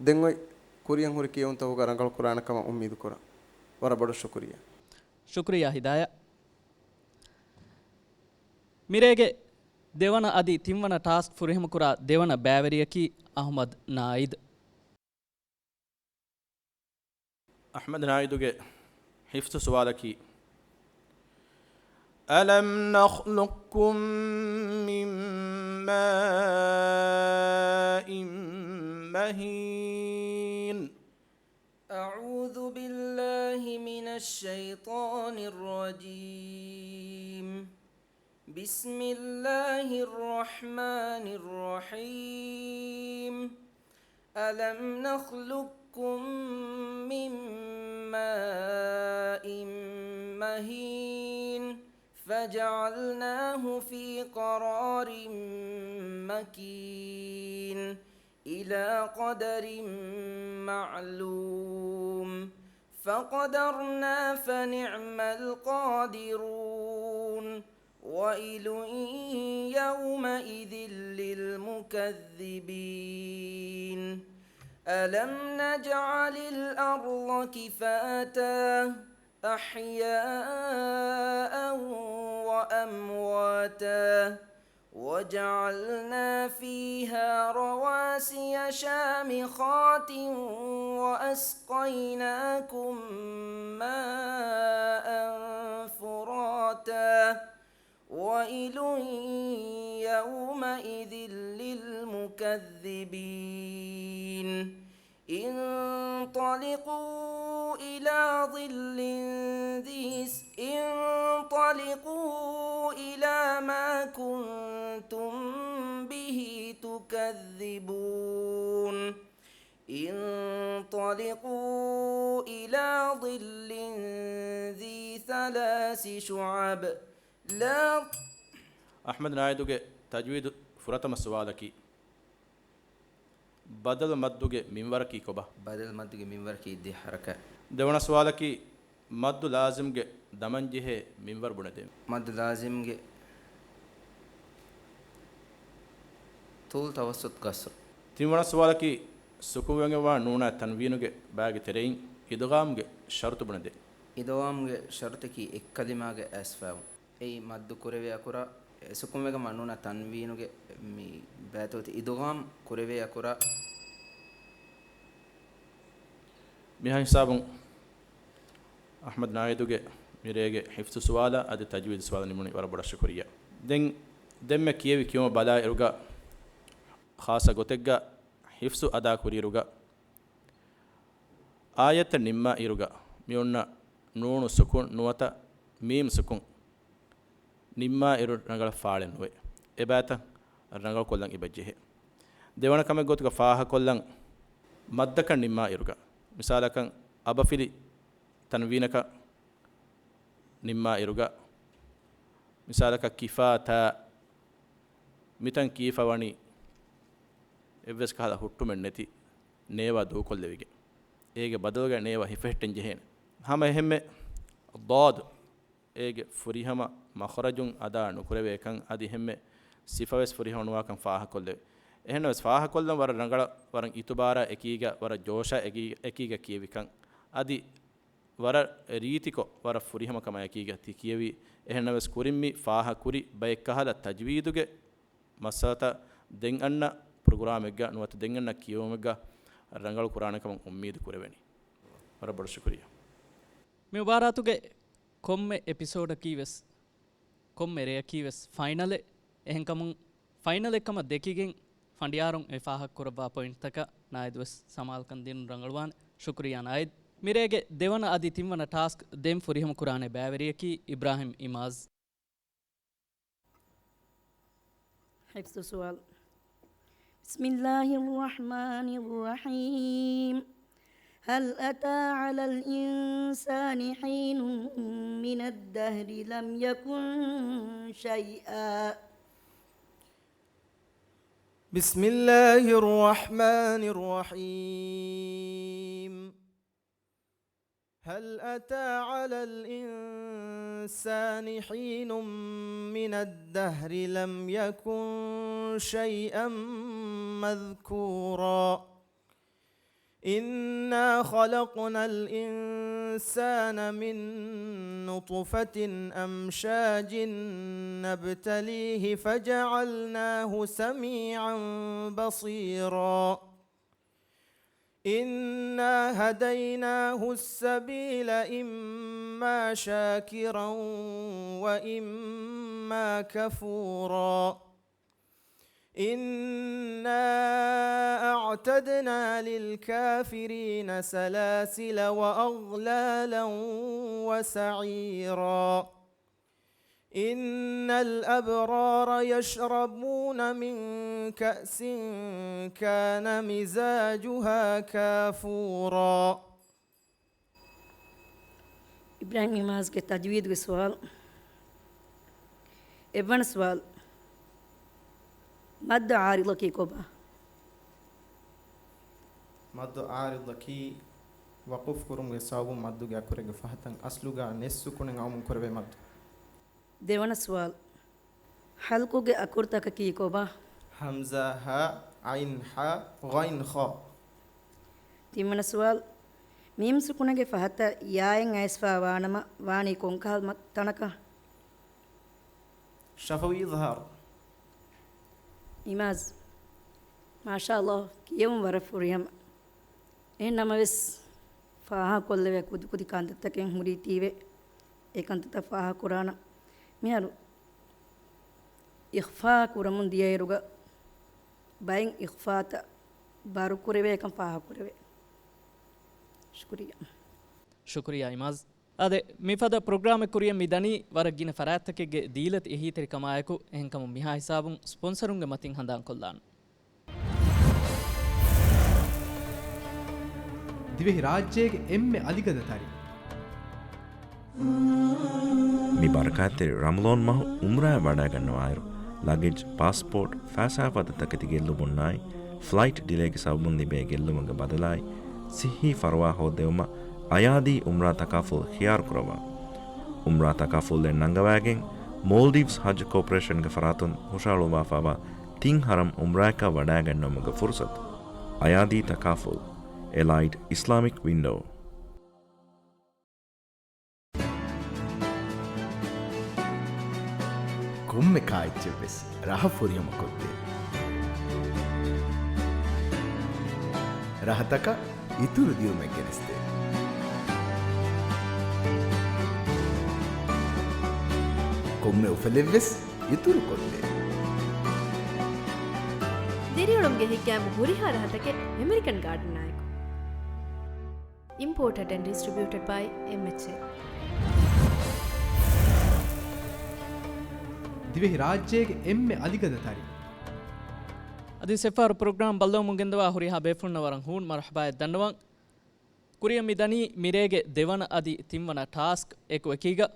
ދެން އޮތް ކުރިއަށް ހުރި ކިޔެވުންތަކުގަ ރަނގަޅު ކުރާނެ ކަމަށް އުއްމީދު ކުރަން. ވަރަށް ބޮޑަށް ޝުކުރިއްޔާ. ޝުކުރިއްޔާ ހިދާޔަތް. މިރޭގެ ދެވަނަ އަދި ތިންވަނަ ޓާސްކް ފުރިހަމަކުރާ ދެވަނަ ބައިވެރިޔަކީ އަޙްމަދު ނާއިދު. އަޙްމަދު ނާއިދުގެ ހިފްޒު ސުވާލަކީ، ألم نخلقكم من ماء مهين. أعوذ بالله من الشيطان الرجيم. بسم الله الرحمن الرحيم. ألم نخلقكم من ماء مهين فجعلناه في قرار مكين إلى قدر معلوم فقدرنا فنعم القادرون ويل يومئذ للمكذبين. ألم نجعل الأرض كفاتا أحياء وأمواتا وجعلنا فيها رواسي شامخات وأسقيناكم ماء فراتا ويل يومئذ للمكذبين. انطلقوا إلى ظل ذي س- انطلقوا إلى ما كنتم به تكذبون. انطلقوا إلى ظل ذي ثلاث شعب. ލާ. އަޙްމަދު ނާއިދުގެ ތަޖްވީދު ފުރަތަމަ ސުވާލަކީ، ބަދަލު މައްދުގެ މިންވަރަކީ ކޮބާ؟ ބަދަލު މައްދުގެ މިންވަރަކީ ދިހަ ޙަރަކާތް. ދެވަނަ ސުވާލަކީ، މައްދު ލާޒިމްގެ ދަމަންޖެހޭ މިންވަރު ބުނެދޭން. މައްދު ލާޒިމްގެ ޠޫލު ތަވައްސުޠު ޤަޞްރު. ތިންވަނަ ސުވާލަކީ، ސުކުންވެގެންވާ ނޫނާ ތަންވީނުގެ ބައިގެ ތެރެއިން އިދްޣާމްގެ ޝަރުޠު ބުނެދޭން. އިދްޣާމްގެ ޝަރުޠަކީ އެއްކަލިމާގަ އައިސްފާވުން. އެއީ މައްދު ކުރެވޭ އަކުރާ، އެ ސުކުންވެގެންވާ ނޫނާ ތަންވީނުގެ މި ބައިތައް އޮތީ އިދްޣާމް ކުރެވޭ އަކުރާ. މިހާ ހިސާބުން އަޙްމަދު ނާއިދުގެ މިރޭގެ ޙިފްޒު ސުވާލާ އަދި ތަޖްވީދު ސުވާލު ނިމުނީ. ވަރަށް ބޮޑަށް ޝުކުރިއްޔާ. ދެން ދެންމެ ކިޔެވި ކިޔުމަށް ބަލާ އިރުގަ، ޚާއްޞަ ގޮތެއްގަ ޙިފްޒު އަދާ ކުރިއިރުގަ، އާޔަތްތައް ނިންމާ އިރުގަ މި އޮންނަ ނޫނު ސުކުން ނުވަތަ މީމް ސުކުން ނިންމާ އިރު ރަނގަޅަށް ފާޅެއް ނުވޭ. އެބައިތައް ރަނގަޅުކޮށްލަން އެބަޖެހޭ. ދެވަނަ ކަމެއް ގޮތުގަ ފާހަގަކޮށްލަން، މައްދަކަށް ނިންމާ އިރުގަ، މިސާލަކަށް އަބަފިލި ތަންވީނަކަށް ނިންމާ އިރުގަ، މިސާލަކަށް ކިފާތާ، މިތަން ކީފަ ވަނީ އެއްވެސް ކަހަލަ ހުއްޓުމެއް ނެތި ނޭވާ ދޫކޮށްލެވިގެން، އޭގެ ބަދަލުގަ ނޭވާ ހިފެހެއްޓެން ޖެހޭނެ. ހަމަ އެހެންމެ ޟާދު އޭގެ ފުރިހަމަ މަޚްރަޖުން އަދާ ނުކުރެވޭކަން އަދި އެހެންމެ ސިފަވެސް ފުރިހަމަ ނުވާކަން ފާހަގަކޮށްލެވޭ. އެހެންނަމަވެސް ފާހަގަކޮށްލަން ވަރަށް ރަނގަޅަށް ވަރަށް އިތުބާރާ އެކީގަ ވަރަށް ޖޯޝާ އެކީ، އެކީގަ ކިޔެވިކަން އަދި ވަރަށް ރީތިކޮށް ވަރަށް ފުރިހަމަ ކަމާ އެކީގަ ތި ކިޔެވީ. އެހެންނަމަވެސް ކުރިން މި ފާހަގަކުރި ބައެއްކަހަލަ ތަޖްވީދުގެ މައްސަލަތައް ދެން އަންނަ ޕްރޮގްރާމެއްގަ ނުވަތަ ދެން އަންނަ ކިޔެވުމެއްގަ ރަނގަޅު ކުރާނެ ކަމަށް އުއްމީދު ކުރެވެނީ. ވަރަށް ބޮޑަށް ޝުކުރިއްޔާ. މި މުބާރާތުގެ ކޮންމެ އެޕިސޯޑަކީ ވެސް، ކޮންމެ ރެއަކީ ވެސް ފައިނަލެއް. އެހެންކަމުން ފައިނަލެއް ކަމަށް ދެކިގެން ފަނޑިޔާރުން އެ ފާހަގަ ކުރައްވާ ޕޮއިންޓްތަކަށް ނާއިދު ވެސް ސަމާލުކަން ދިނުން ރަނގަޅުވާނެ. ޝުކުރިއްޔާ ނާއިދް. މިރޭގެ ދެވަނަ އަދި ތިންވަނަ ޓާސްކް ދެން ފުރިހަމަ ކުރާނެ ބައިވެރިޔަކީ އިބްރާހިމް އިމާޒް. ޙިފްޒު ސުވާލު. بسم الله الرحمن الرحيم. هل أتى على الإنسان حين من الدهر لم يكن شيئا. بسم الله الرحمن الرحيم. هل أتى على الإنسان حين من الدهر لم يكن شيئا مذكورا. إنا خلقنا الإنسان من نطفة أمشاج نبتليه فجعلناه سميعا بصيرا. إنا هديناه السبيل إما شاكرا وإما كفورا. إنا أعتدنا للكافرين سلاسل وأغلالا وسعيرا. إن الأبرار يشربون من كأس كان مزاجها كافورا. އިބްރާހިމް އިމާޒްގެ ތަޖްވީދުގެ ސުވާލު. އެއްވަނަ ސުވާލު، މައްދު ޢާރިޟަކީ ކޮބާ؟ މައްދު ޢާރިޟަކީ ވަޤުފް ކުރުމުގެ ސަބަބުން މައްދުގެ އަކުރެއްގެ ފަހަތަށް އަސްލުގަ ނެތް ސުކުނެއް އައުމުން ކުރެވޭ މައްދު. ދެވަނަ ސުވާލު، ޙަލްޤުގެ އަކުރުތަކަކީ ކޮބާ؟ ހަމްޒާ، ހާ، ޢައިން، ޙާ، ޣައިން، ޚާ. ތިންވަނަ ސުވާލު، މީމް ސުކުނުގެ ފަހަތަށް ޔާއެއް އައިސްފާ ވާނަމަ، ވާނީ ކޮންކަހަލަ ތަނަކަށް؟ ޝަފަވީ އިޒްހާރު. އިމާޒް، މާޝާﷲ، ކިޔެވުން ވަރަށް ފުރިހަމަ. އެހެން ނަމަވެސް، ފާހަގަކޮށްލެވޭ ކުދިކުދި ކަންތައްތަކެއް ހުރީތީވެ، އެ ކަންތައްތައް ފާހަގަކުރާނަން. މިހާރު އިޚްފާ ކުރަމުން ދިޔައިރުގަ ބައެއް އިޚްފާތައް ބާރުކުރެވޭކަން ފާހަގަކުރެވޭ. ޝުކުރިއްޔާ. ޝުކުރިއްޔާ އިމާޒް. އާދެ، މިފަދަ ޕްރޮގްރާމެއް ކުރިއަށް މި ދަނީ ވަރަށް ގިނަ ފަރާތްތަކެއްގެ ދީލަތި އެހީތެރިކަމާއެކު، އެހެންކަމުން މިހާ ހިސާބުން ސްޕޮންސަރުންގެ މަތިން ހަނދާންކޮށްލާން. ދިވެހި ރާއްޖޭގެ އެންމެ އަލިގަދަ ތަރި. މި ބަރަކާތްތެރި ރަމަޟާން މަހު އުމްރާއަށް ވަޑައިގަންނަވާއިރު، ލަގެޖް، ޕާސްޕޯޓް، ފައިސާ ފަދަ ތަކެތި ގެއްލުމުންނާއި، ފްލައިޓް ޑިލޭގެ ސަބަބުން ލިބޭ ގެއްލުމުގެ ބަދަލާއި، ޞިއްޙީ ފަރުވާ ހޯއްދެވުމަށް އަޔާދީ އުމްރާ ތަކާފުލް ޚިޔާރުކުރައްވާ. އުމްރާ ތަކާފުލްއެއް ނަންގަވައިގެން، މޯލްޑިވްސް ހައްޖު ކޯޕަރޭޝަންގެ ފަރާތުން ހުށަހަޅުއްވާފައިވާ ތިން ޙަރަމް އުމްރާއަކަށް ވަޑައިގަންނަވުމުގެ ފުރުޞަތު. އަޔާދީ ތަކާފުލް، އެލައިޑް އިސްލާމިކް ވިންޑޯ. ކޮންމެ ކާއެއްޗެއްވެސް ރަހަ ފުރިހަމަކޮށްދޭ. ރަހަތަކަށް އިތުރު ދިއުމެއް ގެނެސްދޭ. ކޮންމެ އުފަލެއްވެސް އިތުރުކޮށްދޭ. ދިރިއުޅުމުގެ ހިތްގައިމު ހުރިހާ ރަހަތަކެއް އެމެރިކަން ގާޑަނާއެކު. Imported and distributed by އެމްއެޗްއޭ. ދިވެހި ރާއްޖޭގެ އެންމެ އަލިގަދަ ތަރި. އަދި ސެފާރު ޕްރޮގްރާމް ބައްލަވަމުން ގެންދަވާ ހުރިހާ ބޭފުޅުންނަށް ވަރަށް ހޫން މަރުޙަބާއެއް ދަންނަވަން. ކުރިއަށް މި ދަނީ މިރޭގެ ދެވަނަ އަދި ތިންވަނަ ޓާސްކް އެކު އެކީގަ.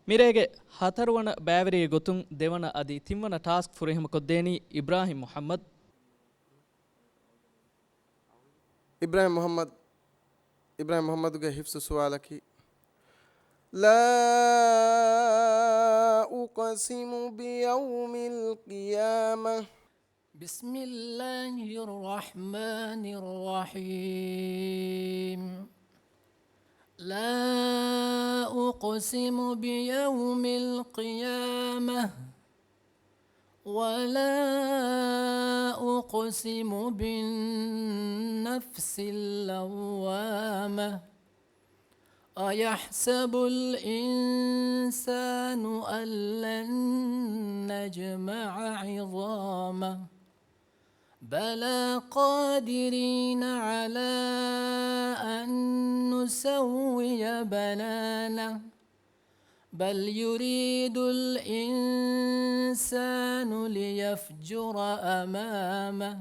މިރޭގެ ހަތަރުވަނަ ބައިވެރިއެއް ގޮތުން ދެވަނަ އަދި ތިންވަނަ ޓާސްކް ފުރިހަމަކޮށްދޭނީ އިބްރާހިމް މުޙައްމަދު. އިބްރާހިމް މުޙައްމަދު، އިބްރާހިމް މުޙައްމަދުގެ ހިފްޒު ސުވާލަކީ، لا أقسم بيوم القيامة. بسم الله الرحمن الرحيم. لا أقسم بيوم القيامة. ولا أقسم بالنفس اللوامة. أيحسب الإنسان أن لن نجمع عظامه. بلى قادرين على أن نسوي بنانه. بل يريد الإنسان ليفجر أمامه.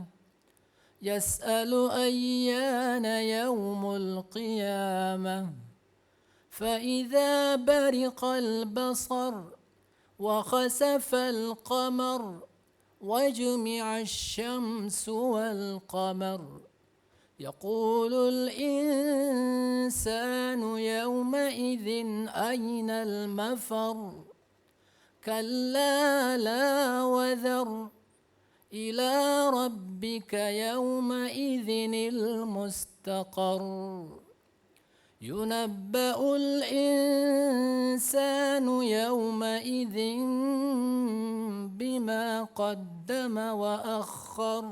يسأل أيان يوم القيامة. فإذا برق البصر وخسف القمر وجمع الشمس والقمر يقول الإنسان يومئذ أين المفر. كلا لا وزر. إلى ربك يومئذ المستقر. ينبأ الإنسان يومئذ بما قدم وأخر.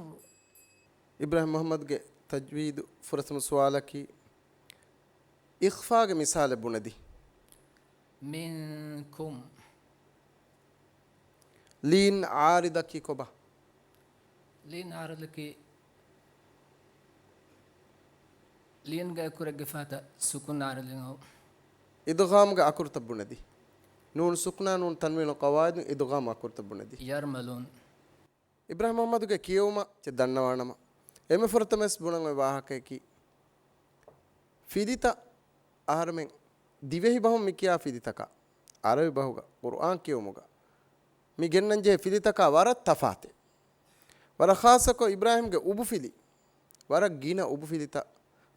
އިބްރާހިމް މުޙައްމަދުގެ ތަޖްވީދު ފުރަތަމަ ސުވާލަކީ، އިޚްފާގެ މިސާލެއް ބުނެދީ. މިންކުމް. ލީން ޢާރިޟަކީ ކޮބާ؟ ލީން ޢާރިޟަކީ، ލީންގެ އަކުރެއްގެ ފަހަތަށް ސުކޫން ޢާރިޟައެއް އައު. އިދުޣާމްގެ އަކުރުތައް ބުނެދީ. ނޫނު ސުކުނާ ނޫނު ތަންވީނު ޤަވާޢިދުން އިދުޣާމް އަކުރުތައް ބުނެދީ. ޔަރްމަލޫން. އިބްރާހިމް މުޙައްމަދުގެ ކިޔެވުމަށް ޗެ ދަންނަވާނަމަ، އެންމެ ފުރަތަމަވެސް ބުނަން އޮތް ވާހަކަޔަކީ، ފިލިތައް އަހަރުމެން ދިވެހި ބަހުން މި ކިޔާ ފިލިތަކާ، ޢަރަބި ބަހުގަ ޤުރުއާން ކިޔެވުމުގަ މި ގެންނަންޖެހޭ ފިލިތަކާ ވަރަށް ތަފާތޭ. ވަރަށް ޚާއްޞަކޮށް އިބްރާހިމްގެ އުބުފިލި، ވަރަށް ގިނަ އުބުފިލިތައް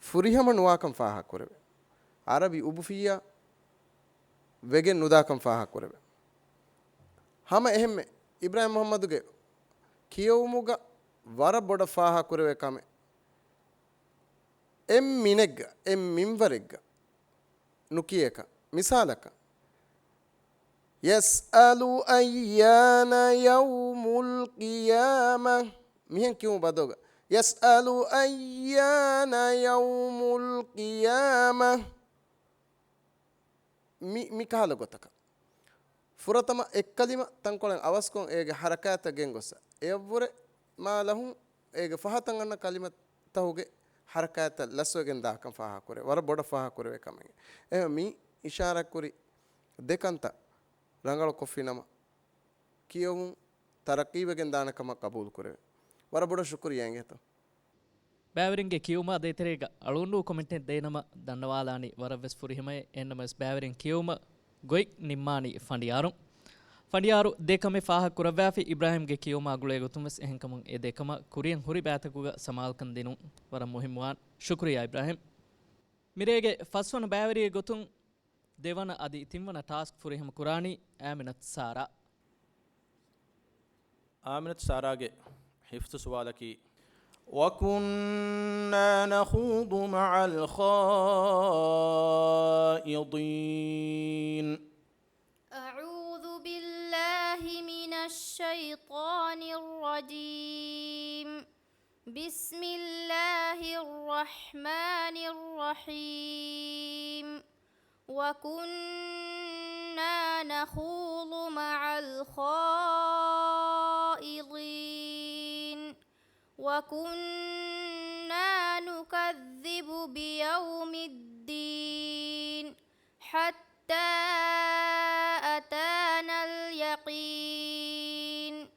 ފުރިހަމަ ނުވާކަން ފާހަގަކުރެވޭ. ޢަރަބި އުބުފިއްޔާ ވެގެން ނުދާކަން ފާހަގަކުރެވޭ. ހަމަ އެހެންމެ އިބްރާހިމް މުޙައްމަދުގެ ކިޔެވުމުގަ ވަރަށް ބޮޑަށް ފާހަގަކުރެވޭ ކަމެއް، އެއް މިނެއްގަ، އެއް މިންވަރެއްގަ ނުކިޔޭކަށް. މިސާލަކަށް، يَسْأَلُ أَيَّانَ يَوْمُ الْقِيَامَةِ މިހެން ކިޔުމު ބަދަލުގަ، يَسْأَلُ أَيَّانَ يَوْمُ الْقِيَامَةِ. މި، މިކަހަލަ ގޮތަކަށް ފުރަތަމަ އެއްކަލިމަ ތަންކޮޅެއް އަވަސްކޮށް އޭގެ ޙަރަކާތްތައް ގެންގޮސް، އެއަށްވުރެ މާ ލަހުން އޭގެ ފަހަތަށް އަންނަ ކަލިމަތަކުގެ ޙަރަކާތްތައް ލަސްވެގެން ދާކަން ފާހަގަކުރޭ. ވަރަށް ބޮޑަށް ފާހަގަކުރެވޭ ކަމެއް. އެހެން މި އިޝާރާތްކުރި ދެ ކަންތައް ރަނގަޅު ކޮށްފިނަމަ، ކިޔެވުން ތަރައްޤީވެގެން ދާނެ ކަމަށް ޤަބޫލުކުރެވޭ. ވަރަށް ބޮޑަށް ޝުކުރިއްޔާ އިނގޭތޯ. ބައިވެރިންގެ ކިޔުމާ ދޭތެރޭގަ އަޅުގަނޑު ކޮމެންޓެއް ދޭނަމަ ދަންނަވާލާނީ ވަރަށްވެސް ފުރިހަމައޭ. އެހެންނަމަވެސް ބައިވެރިން ކިޔެވުމަށް ގޮތް ނިންމާނީ ފަނޑިޔާރުން. ފަނޑިޔާރު ދޭ ކަމެއް ފާހަގަ ކުރައްވާފި. އިބްރާހިމްގެ ކިޔުމާ ގުޅޭ ގޮތުން ވެސް އެހެންކަމުން އެ ދޭ ކަމަށް ކުރިއަށް ހުރި ބައިތަކުގަ ސަމާލުކަން ދިނުން ވަރަށް މުހިއްމުވާން. ޝުކުރިއްޔާ އިބްރާހިމް. މިރޭގެ ފަސްވަނަ ބައިވެރިއެއް ގޮތުން ދެވަނަ އަދި ތިންވަނަ ޓާސްކް ފުރިހަމަ ކުރާނީ އާމިނަތު ސާރާ. އާމިނަތު ސާރާގެ ހިފްޒު ސުވާލަކީ، وَكُنَّا نَخُوضُ مَعَ الْخَائِضِينَ. أعوذ بالله من الشيطان الرجيم. بسم الله الرحمن الرحيم. وكنا نخوض مع الخائضين. وكنا نكذب بيوم الدين. حتى أتانا اليقين.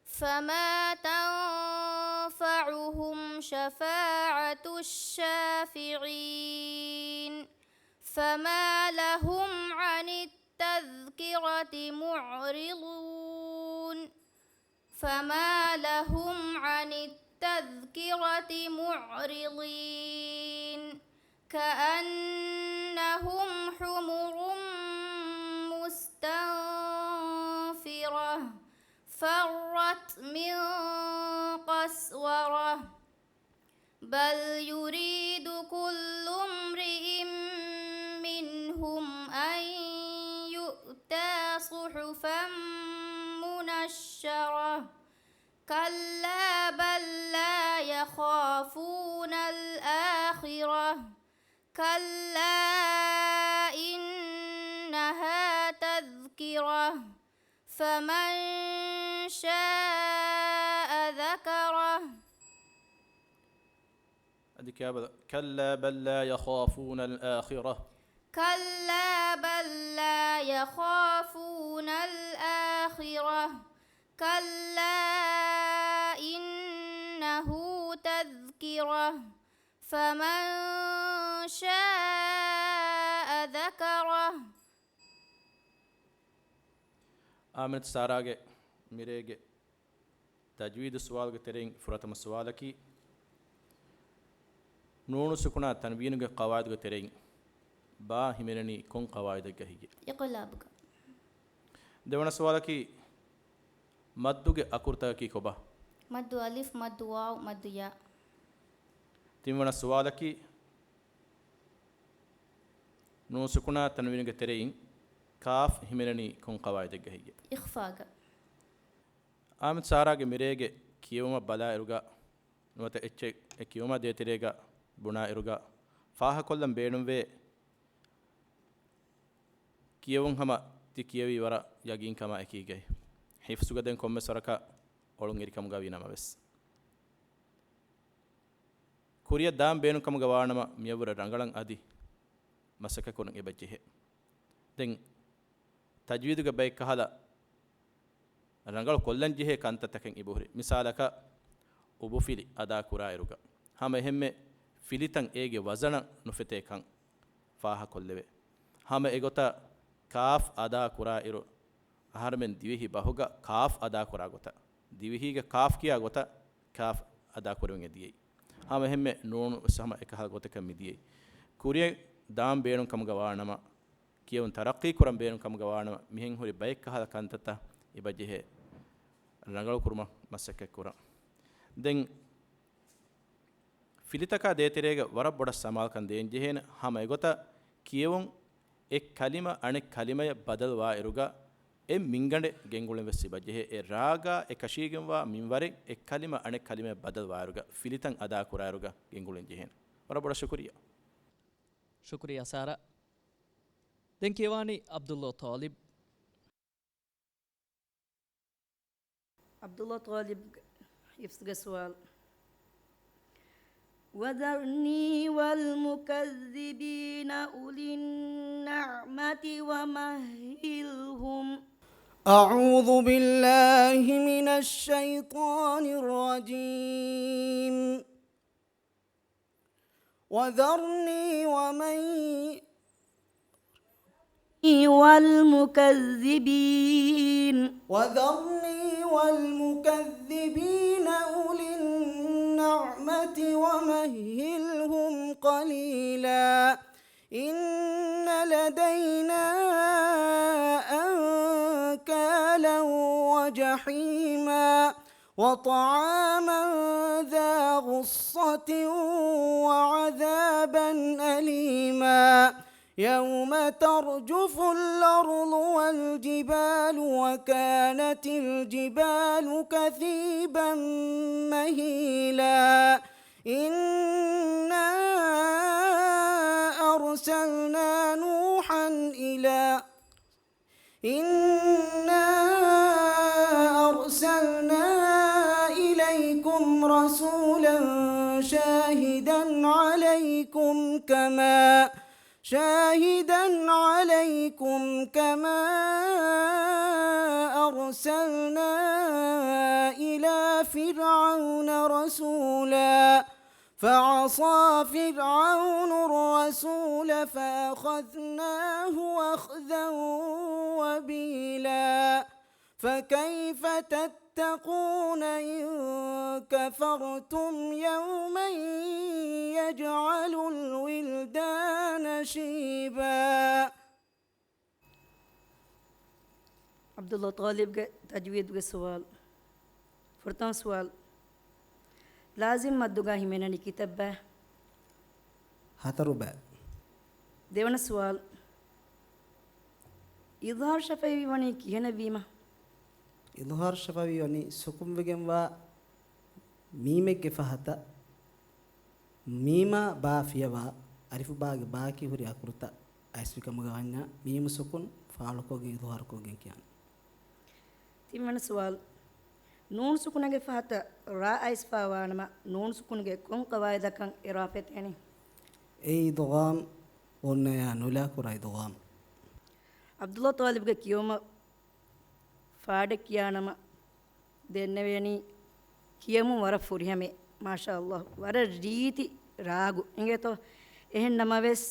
فما تنفعهم شفاعة الشافعين. فما لهم عن التذكرة معرضون. فما لهم عن التذكرة معرضين. كأنهم حمر مستنفرة. فَرَّتْ مِنْ قَسْوَرَةٍ. بَلْ يُرِيدُ كُلُّ امْرِئٍ مِنْهُمْ أَنْ يُؤْتَى صُحُفًا مُنَشَّرَةً. كَلَّا بَلْ لَا يَخَافُونَ الْآخِرَةَ. كَلَّا إِنَّهَا تَذْكِرَةٌ. فَمَنْ شَاءَ ذَكَرَهُ. އަދި ކިޔާބަލަ، كَلَّا بَلْ لَا يَخَافُونَ الْآخِرَةَ. كَلَّا بَلْ لَا يَخَافُونَ الْآخِرَةَ. كَلَّا إِنَّهُ تَذْكِرَةٌ. فَمَنْ شَاءَ ذَكَرَهُ. އާމިނަތު ސާރާގެ މިރޭގެ ތަޖްވީދު ސުވާލުގެ ތެރެއިން ފުރަތަމަ ސުވާލަކީ، ނޫނު ސުކުނާ ތަންވީނުގެ ޤަވާޢިދުގެ ތެރެއިން ބާ ހިމެނެނީ ކޮން ޤަވާޢިދެއްގަ ހެއްޔެވެ؟ އިޤުލާބުގަ. ދެވަނަ ސުވާލަކީ، މައްދުގެ އަކުރުތަކަކީ ކޮބާ؟ މައްދު އަލިފް، މައްދު ވާވް، މައްދު ޔާ. ތިންވަނަ ސުވާލަކީ، ނޫނު ސުކުނާ ތަންވީނުގެ ތެރެއިން ކާފް ހިމެނެނީ ކޮން ޤަވާޢިދެއްގަ ހެއްޔެވެ؟ އިޚްފާގަ. އާމިނަތު ސާރާގެ މިރޭގެ ކިޔެވުމަށް ބަލާއިރުގަ، ނުވަތަ އެއްޗެއް އެ ކިޔުމާ ދޭތެރޭގަ ބުނާއިރުގަ ފާހަކޮށްލަން ބޭނުންވޭ ކިޔެވުން ހަމަ ތި ކިޔެވީ ވަރަށް ޔަގީންކަމާ އެކީގައި. ހިފްޒުގަ ދެން ކޮންމެސް ވަރަކަށް އޮޅުންއެރިކަމުގަ ވީ ނަމަވެސް، ކުރިއަށް ދާން ބޭނުންކަމުގަ ވާނަމަ މިއަށްވުރެ ރަނގަޅަށް އަދި މަސައްކަތްކުރަން އެބަޖެހޭ. ދެން ތަޖްވީދުގެ ބައެއްކަހަލަ ރަނގަޅު ކޮށްލަން ޖެހޭ ކަންތައްތަކެއް އިބުހުރި. މިސާލަކަށް، އުބުފިލި އަދާ ކުރާއިރުގަ ހަމަ އެހެންމެ ފިލިތައް އޭގެ ވަޒަނަށް ނުފެތޭ ކަން ފާހަކޮށްލެވޭ. ހަމަ އެގޮތަށް ކާފް އަދާ ކުރާއިރު، އަހަރުމެން ދިވެހި ބަހުގަ ކާފް އަދާ ކުރާ ގޮތަށް، ދިވެހީގެ ކާފް ކިޔާ ގޮތަށް ކާފް އަދާ ކުރެވެން އެ ދިޔައީ. ހަމަ އެހެންމެ ނޫނު ވެސް ހަމަ އެކަހަލަ ގޮތަކަށް މި ދިޔައީ. ކުރިއަށް ދާން ބޭނުން ކަމުގަ ވާނަމަ، ކިޔެވުން ތަރައްޤީ ކުރަން ބޭނުން ކަމުގަ ވާނަމަ، މިހެން ހުރި ބައެއް ކަހަލަ ކަންތައްތައް އެބަޖެހޭ ރަނގަޅު ކުރުމަށް މަސައްކަތް ކުރަން. ދެން ފިލިތަކާ ދޭތެރޭގަ ވަރަށް ބޮޑަށް ސަމާލުކަން ދޭން ޖެހޭނެ. ހަމަ އެގޮތަށް ކިޔެވުން އެއް ކަލިމަ އަނެއް ކަލިމަޔަށް ބަދަލުވާއިރުގަ އެއް މިންގަނޑެއް ގެންގުޅެން ވެސް އެބަޖެހޭ. އެ ރާގާ އެ ކަށީގެންވާ މިންވަރެއް އެއް ކަލިމަ އަނެއް ކަލިމަޔަށް ބަދަލުވާއިރުގަ ފިލިތައް އަދާކުރާއިރުގަ ގެންގުޅެން ޖެހޭނެ. ވަރަށް ބޮޑަށް ޝުކުރިއްޔާ. ޝުކުރިއްޔާ ސާރާ. ދެން ކިޔަވާނީ ޢަބްދުﷲ ޠާލިބް. ޢަބްދުﷲ ޠާލިބްގެ ޙިފްޒުގެ ސުވާލު. وذرني والمكذبين أولي النعمة ومهلهم. أعوذ بالله من الشيطان الرجيم. وذرني ومن والمكذبين. وذرني والمكذبين أولي النعمة ومهلهم قليلا. إن لدينا أنكالا وجحيما. وطعاما ذا غصة وعذابا أليما. يوم ترجف الأرض والجبال وكانت الجبال كثيبا مهيلا. إنا أرسلنا نوحا إلى إنا أرسلنا إليكم رسولا شاهدا عليكم كما، شاهدا عليكم كما أرسلنا إلى فرعون رسولا. فعصى فرعون الرسول فأخذناه أخذا وبيلا. فكيف تتقون إن كفرتم يوما يجعل الولدان شيبا. ޢަބްދުﷲ ޠާލިބްގެ ތަޖްވީދުގެ ސުވާލު. ފުރަތަމަ ސުވާލު. ލާޒިމް މައްދުގަ ހިމެނެނީ ކިތައް ބައެއް؟ ހަތަރު ބައެއް. ދެވަނަ ސުވާލު. އިޒްހާރު ޝަފަވީ ވަނީ ކިހިނެއް ވީމަ؟ އިޒްހާރު ޝަފަވީ ވަނީ ސުކުންވެގެންވާ މީމެއްގެ ފަހަތަށް މީމާ ބާ ފިޔަވާ، އަލިފު ބާގެ ބާއަކީ ހުރި އަކުރުތައް އައިސްފި ކަމުގަ ވަންޏާ، މީމު ސުކުން ފާޅުކޮށްގެން އިޒްހާރުކޮށްގެން ކިޔާނެ. ތިންވަނަ ސުވާލު. ނޫނު ސުކުނަގެ ފަހަތަށް ރާ އައިސްފާވާނަމަ، ނޫނު ސުކުނުގެ ކޮން ޤަވާޢިދަކަށް އެ ރާ ފެތޭނީ؟ އެ އިދްޣާމް އޮންނަޔާ ނުލާ ކުރާ އިދްޣާމް. ޢަބްދުﷲ ޠާލިބްގެ ކިޔުމަށް ފާޑެއް ކިޔާނަމަ، ދެންނެވޭނީ ކިޔަމުން ވަރަށް ފުރިހަމައޭ. މާޝާﷲ، ވަރަށް ރީތި ރާގު އިނގޭތޯ. އެހެން ނަމަވެސް،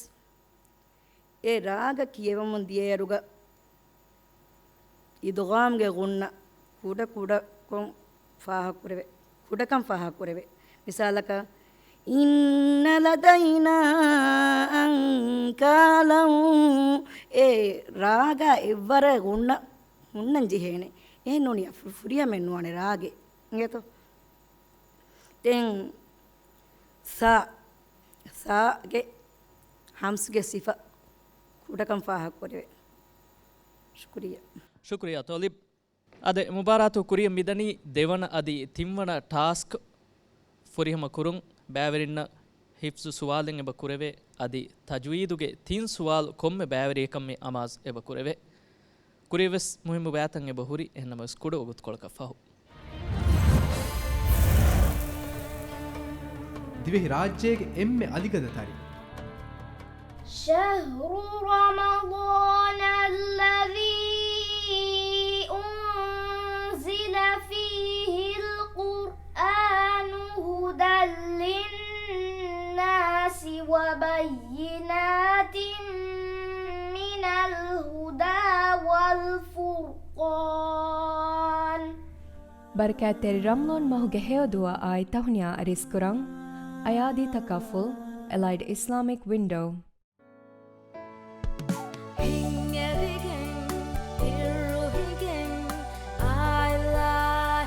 އެ ރާގަށް ކިޔެވެމުން ދިޔައިރުގަ އިދްޣާމްގެ ޣުންނަ ކުޑަ ކުޑަކޮށް ފާހަގަކުރެވޭ. ކުޑަކަން ފާހަގަކުރެވޭ. މިސާލަކަށް، إن لدينا أنكالا، އެ ރާގާ އެއްވަރަށް ޣުންނަ ހުންނަން ޖެހޭނެ. އެހެން ނޫނީ ފު-، ފުރިހަމައެއް ނުވާނެ ރާގެއް. އިނގޭތޯ؟ ދެން ސާ، ސާގެ ހަމްޒާގެ ސިފަ ކުޑަކަން ފާހަގަކުރެވޭ. ޝުކުރިއްޔާ. ޝުކުރިއްޔާ ތޯލިބް. އާދެ، މުބާރާތު ކުރިއަށް މިދަނީ ދެވަނަ އަދި ތިންވަނަ ޓާސްކް. ފުރިހަމަ ކުރުން ބައިވެރިންނަށް ހިފްޒު ސުވާލެއް އެބަ ކުރެވޭ. އަދި ތަޖްވީދުގެ ތިން ސުވާލު ކޮންމެ ބައިވެރިޔަކަށް މި އަމާޒު އެބަ ކުރެވޭ. ކުރިޔަށް ވެސް މުހިއްމު ބައިތައް އެބަ ހުރި، އެހެންނަމަވެސް ކުޑަ ވަގުތުކޮޅަކަށް ފަހު. ދިވެހި ރާއްޖޭގެ އެންމެ އަލިގަދަ ތަރި. شهر رمضان الذي أنزل فيه القرآن هدى للناس وبينات من الهدى والفرقان. ބަރަކާތްތެރި ރަމަޟާން މަހުގެ ހެޔޮ ދުޢާއާއި ތަހުނިޔާ އަރިސްކުރަން، އަޔާދީ ތަކާފުލް، އެލައިޑް އިސްލާމިކް ވިންޑޯ. ހިތްއެޅިގެން، ހިތްރުހިގެން، އާއިލާ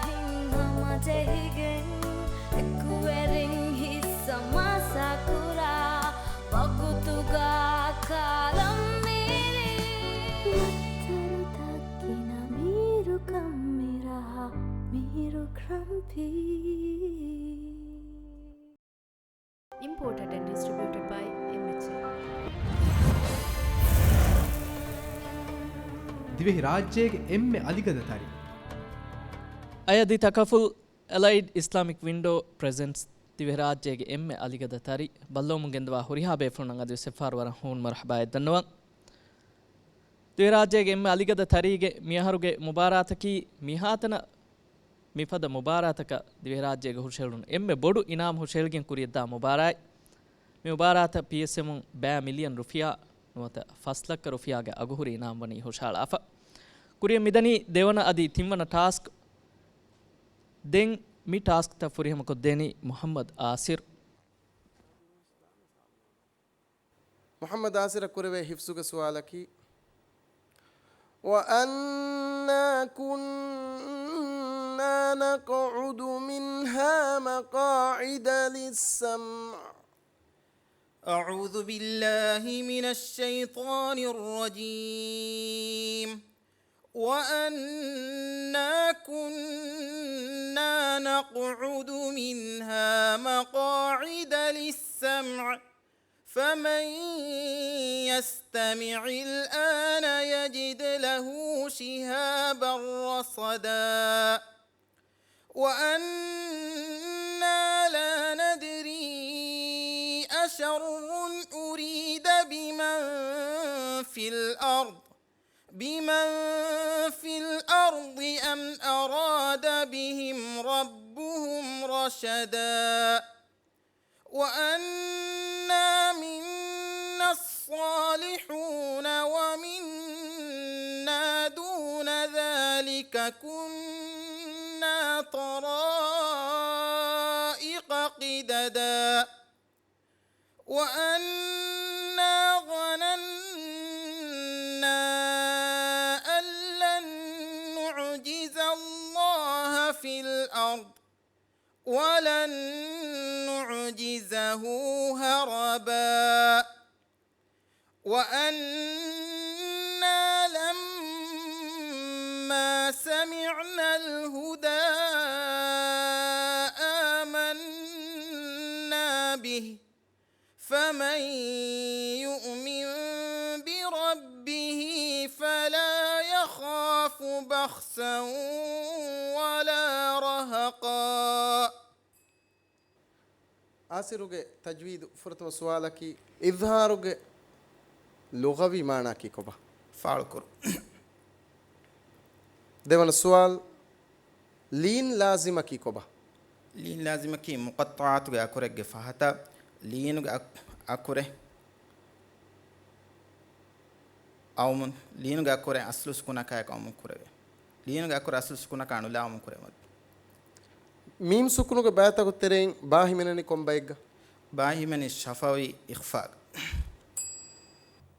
ހިތްހަމަޖެހިގެން، އެކުވެރިން ހިތްސަމާސާކުރާ، ވަގުތުގަ ކާލަން މިރީ. ވައްތަރުތައް ގިނަ މީރުކަން މިރަހަ މީރު ކްރަމްޕީ. Imported and distributed by M H A. ދިވެހި ރާއްޖޭގެ އެންމެ އަލިގަދަ ތަރި. އަޔާދީ ތަކާފުލް، އެލައިޑް އިސްލާމިކް ވިންޑޯ ޕްރެޒެންޓްސް ދިވެހިރާއްޖޭގެ އެންމެ އަލިގަދަ ތަރި. ބައްލަވަމުން ގެންދަވާ ހުރިހާ ބޭފުޅުންނަށް އަދިވެސް އެއްފަހަރު ވަރަށް ހޫނު މަރުޙަބާއެއް ދަންނަވަން. ދިވެހިރާއްޖޭގެ އެންމެ އަލިގަދަ ތަރީގެ މިއަހަރުގެ މުބާރާތަކީ މިހާތަނަށް މިފަދަ މުބާރާތަކަށް ދިވެހިރާއްޖޭގަ ހުށަހެޅުނު އެންމެ ބޮޑު އިނާމު ހުށަހެޅިގެން ކުރިޔަށްދާ މުބާރާތް. މި މުބާރާތަށް ޕީއެސްއެމުން ބައި މިލިއަން ރުފިޔާ ނުވަތަ ފަސް ލައްކަ ރުފިޔާގެ އަގުހުރި އިނާމް ވަނީ ހުށަހަޅާފަ. ކުރިއަށް މިދަނީ ދެވަނަ އަދި ތިންވަނަ ޓާސްކް. ދެން މި ޓާސްކްތައް ފުރިހަމަކޮށްދޭނީ މުޙައްމަދު އާސިރު. މުޙައްމަދު އާސިރަށް ކުރެވޭ ހިފްޒުގެ ސުވާލަކީ، وَأَنَّا كُنَّا نَقْعُدُ مِنْهَا مَقَاعِدَ لِلسَّمْعِ. أعوذ بالله من الشيطان الرجيم. وأنا كنا نقعد منها مقاعد للسمع فمن يستمع الآن يجد له شهابا رصدا. وأنا لا ندري أشر أريد بمن في الأرض، بمن في الأرض أم أراد بهم ربهم رشدا. وأنا منا الصالحون ومنا دون ذلك كنا طرائق قددا. وأنا ظننا أن لن نعجز الله في الأرض ولن نعجزه هربا. وأنا لما سمعنا الهدى آمنا به فمن يؤمن بربه فلا يخاف بخسا ولا رهقا. އާސިރުގެ ތަޖްވީދު ފުރަތަމަ ސުވާލަކީ، އިޒްހާރުގެ ލުޣަވީ މާނައަކީ ކޮބާ؟ ފާޅުކުރު. ދެވަނަ ސުވާލު، ލީން ލާޒިމަކީ ކޮބާ؟ ލީން ލާޒިމަކީ މުޤައްޠަޢާތުގެ އަކުރެއްގެ ފަހަތަށް ލީނުގެ އަ-، އަކުރެއް އައުމުން، ލީނުގެ އަކުރެއް އަސްލު ސުކުނަކާއެކު އައުމުން ކުރެވޭ. ލީނުގެ އަކުރެއް އަސްލު ސުކުނަކާ ނުލާވަމުން ކުރެވޭ މަދު. މީމް ސުކުނުގެ ބައިތަކު ތެރެއިން ބާ ހިމެނެނީ ކޮން ބައެއްގަ؟ ބާ ހިމެނީ ޝަފަވީ އިޚްފާގަ.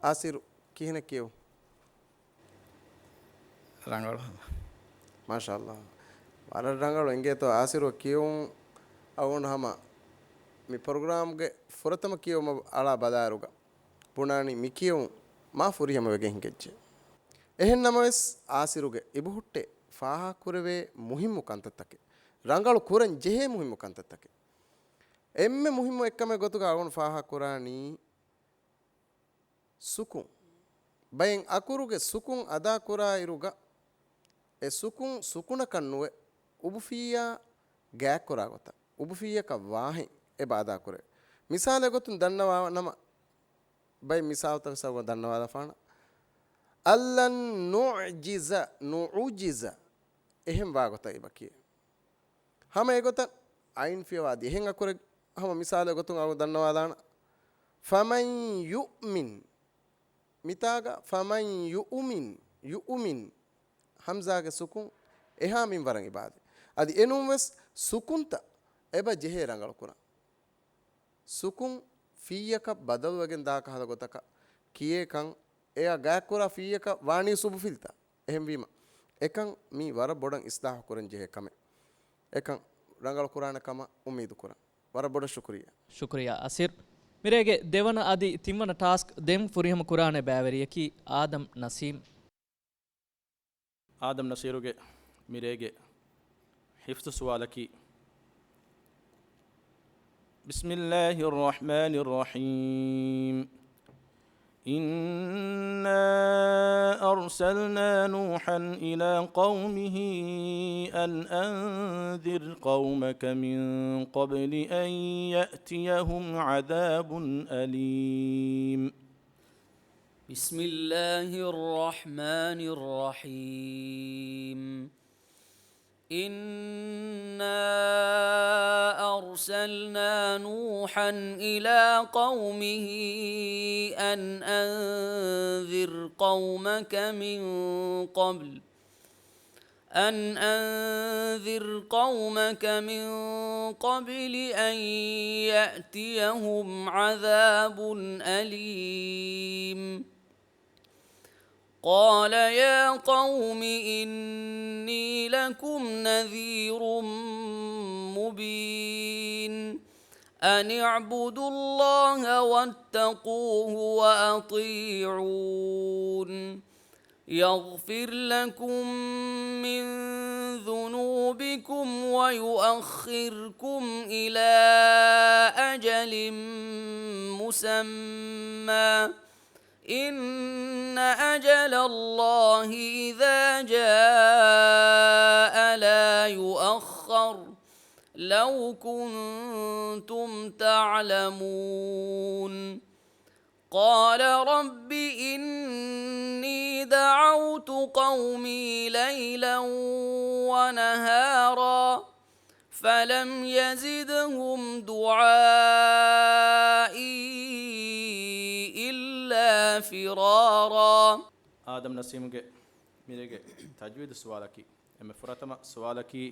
އާސިރު ކިހިނެއް ކިޔެވުން؟ ރަނގަޅު ހަމަ. މާޝާﷲ. ވަރަށް ރަނގަޅު އެނގޭތޯ އާސިރު ކިޔެވުން. އަޅުގަނޑު ހަމަ މި ޕްރޮގްރާމްގެ ފުރަތަމަ ކިޔެވުމަށް އަޅާ ބަލާއިރުގަ ބުނާނީ މި ކިޔެވުން މާ ފުރިހަމަ ވެގެން ހިނގައްޖެ. އެހެން ނަމަވެސް އާސިރުގެ އިބުހުއްޓެއް ފާހަގަކުރެވޭ މުހިއްމު ކަންތައްތަކެއް، ރަނގަޅު ކުރަން ޖެހޭ މުހިއްމު ކަންތައްތަކެއް. އެންމެ މުހިއްމު އެއްކަމެއް ގޮތުގަ އަޅުގަނޑު ފާހަގަކުރާނީ ސުކުން. ބައެއް އަކުރުގެ ސުކުން އަދާކުރާ އިރުގަ، އެ ސުކުން ސުކުނަކަށް ނުވެ، އުބުފިއްޔާ ގާތްކުރާ ގޮތަށް، އުބުފިއްޔަކަށް ވާހެން އެބަ އަދާކުރޭ. މިސާލެއް ގޮތުން ދަންނަވާ ނަމަ، ބައެއް މިސާލުތައް ވެސް އަޅުގަނޑު ދަންނަވާލާފާނަ. އައްލަން ނުޢްޖިޒަ، ނުޢުޖިޒަ، އެހެން ވާ ގޮތަށް އެބަ ކިޔޭ. ހަމަ އެގޮތަށް އައިން ފިޔަވާ ދިޔަ އެހެން އަކުރެއް ހަމަ މިސާލެއް ގޮތުން އަޅުގަނޑު ދަންނަވާލާނަ. ފަމަން ޔުއުމިން. މިތާގަ ފަމަން ޔުއުމިން، ޔުއުމިން. ހަމްޒާގެ ސުކުން އެހާ މިންވަރަށް އިބާދެ. އަދި އެނޫން ވެސް ސުކުންތައް އެބަ ޖެހޭ ރަނގަޅު ކުރަން. ސުކުން ފިއްޔަކަށް ބަދަލުވެގެން ދާ ކަހަލަ ގޮތަކަށް ކިޔޭކަން، އެއާ ގާތްކުރާ ފިއްޔަކަށް ވާނީ ސުބުފިލްތައް. އެހެންވީމަ، އެކަން މީ ވަރަށް ބޮޑަށް އިސްލާހު ކުރަން ޖެހޭ ކަމެއް. އެކަން ރަނގަޅު ކުރާނެ ކަމަށް އުއްމީދު ކުރަން. ވަރަށް ބޮޑަށް ޝުކުރިއްޔާ. ޝުކުރިއްޔާ އަސިރް. މިރޭގެ ދެވަނަ އަދި ތިންވަނަ ޓާސްކް ދެން ފުރިހަމަ ކުރާނެ ބައިވެރިޔަކީ އާދަމް ނަސީމް. އާދަމް ނަސީރުގެ މިރޭގެ ހިފްޒު ސުވާލަކީ، بسم الله الرحمن الرحيم. إنا أرسلنا نوحا إلى قومه أن أنذر قومك من قبل أن يأتيهم عذاب أليم. بسم الله الرحمن الرحيم. إنا أرسلنا نوحا إلى قومه أن أنذر قومك من قبل، أن أنذر قومك من قبل أن يأتيهم عذاب أليم. قال يا قوم إني لكم نذير مبين. أن اعبدوا الله واتقوه وأطيعون. يغفر لكم من ذنوبكم ويؤخركم إلى أجل مسمى. إن أجل الله إذا جاء لا يؤخر. لو كنتم تعلمون. قال رب إني دعوت قومي ليلا ونهارا فلم يزدهم دعائي إلا فرارا. އާދަމް ނަސީމްގެ މިރޭގެ ތަޖްވީދު ސުވާލަކީ، އެންމެ ފުރަތަމަ ސުވާލަކީ،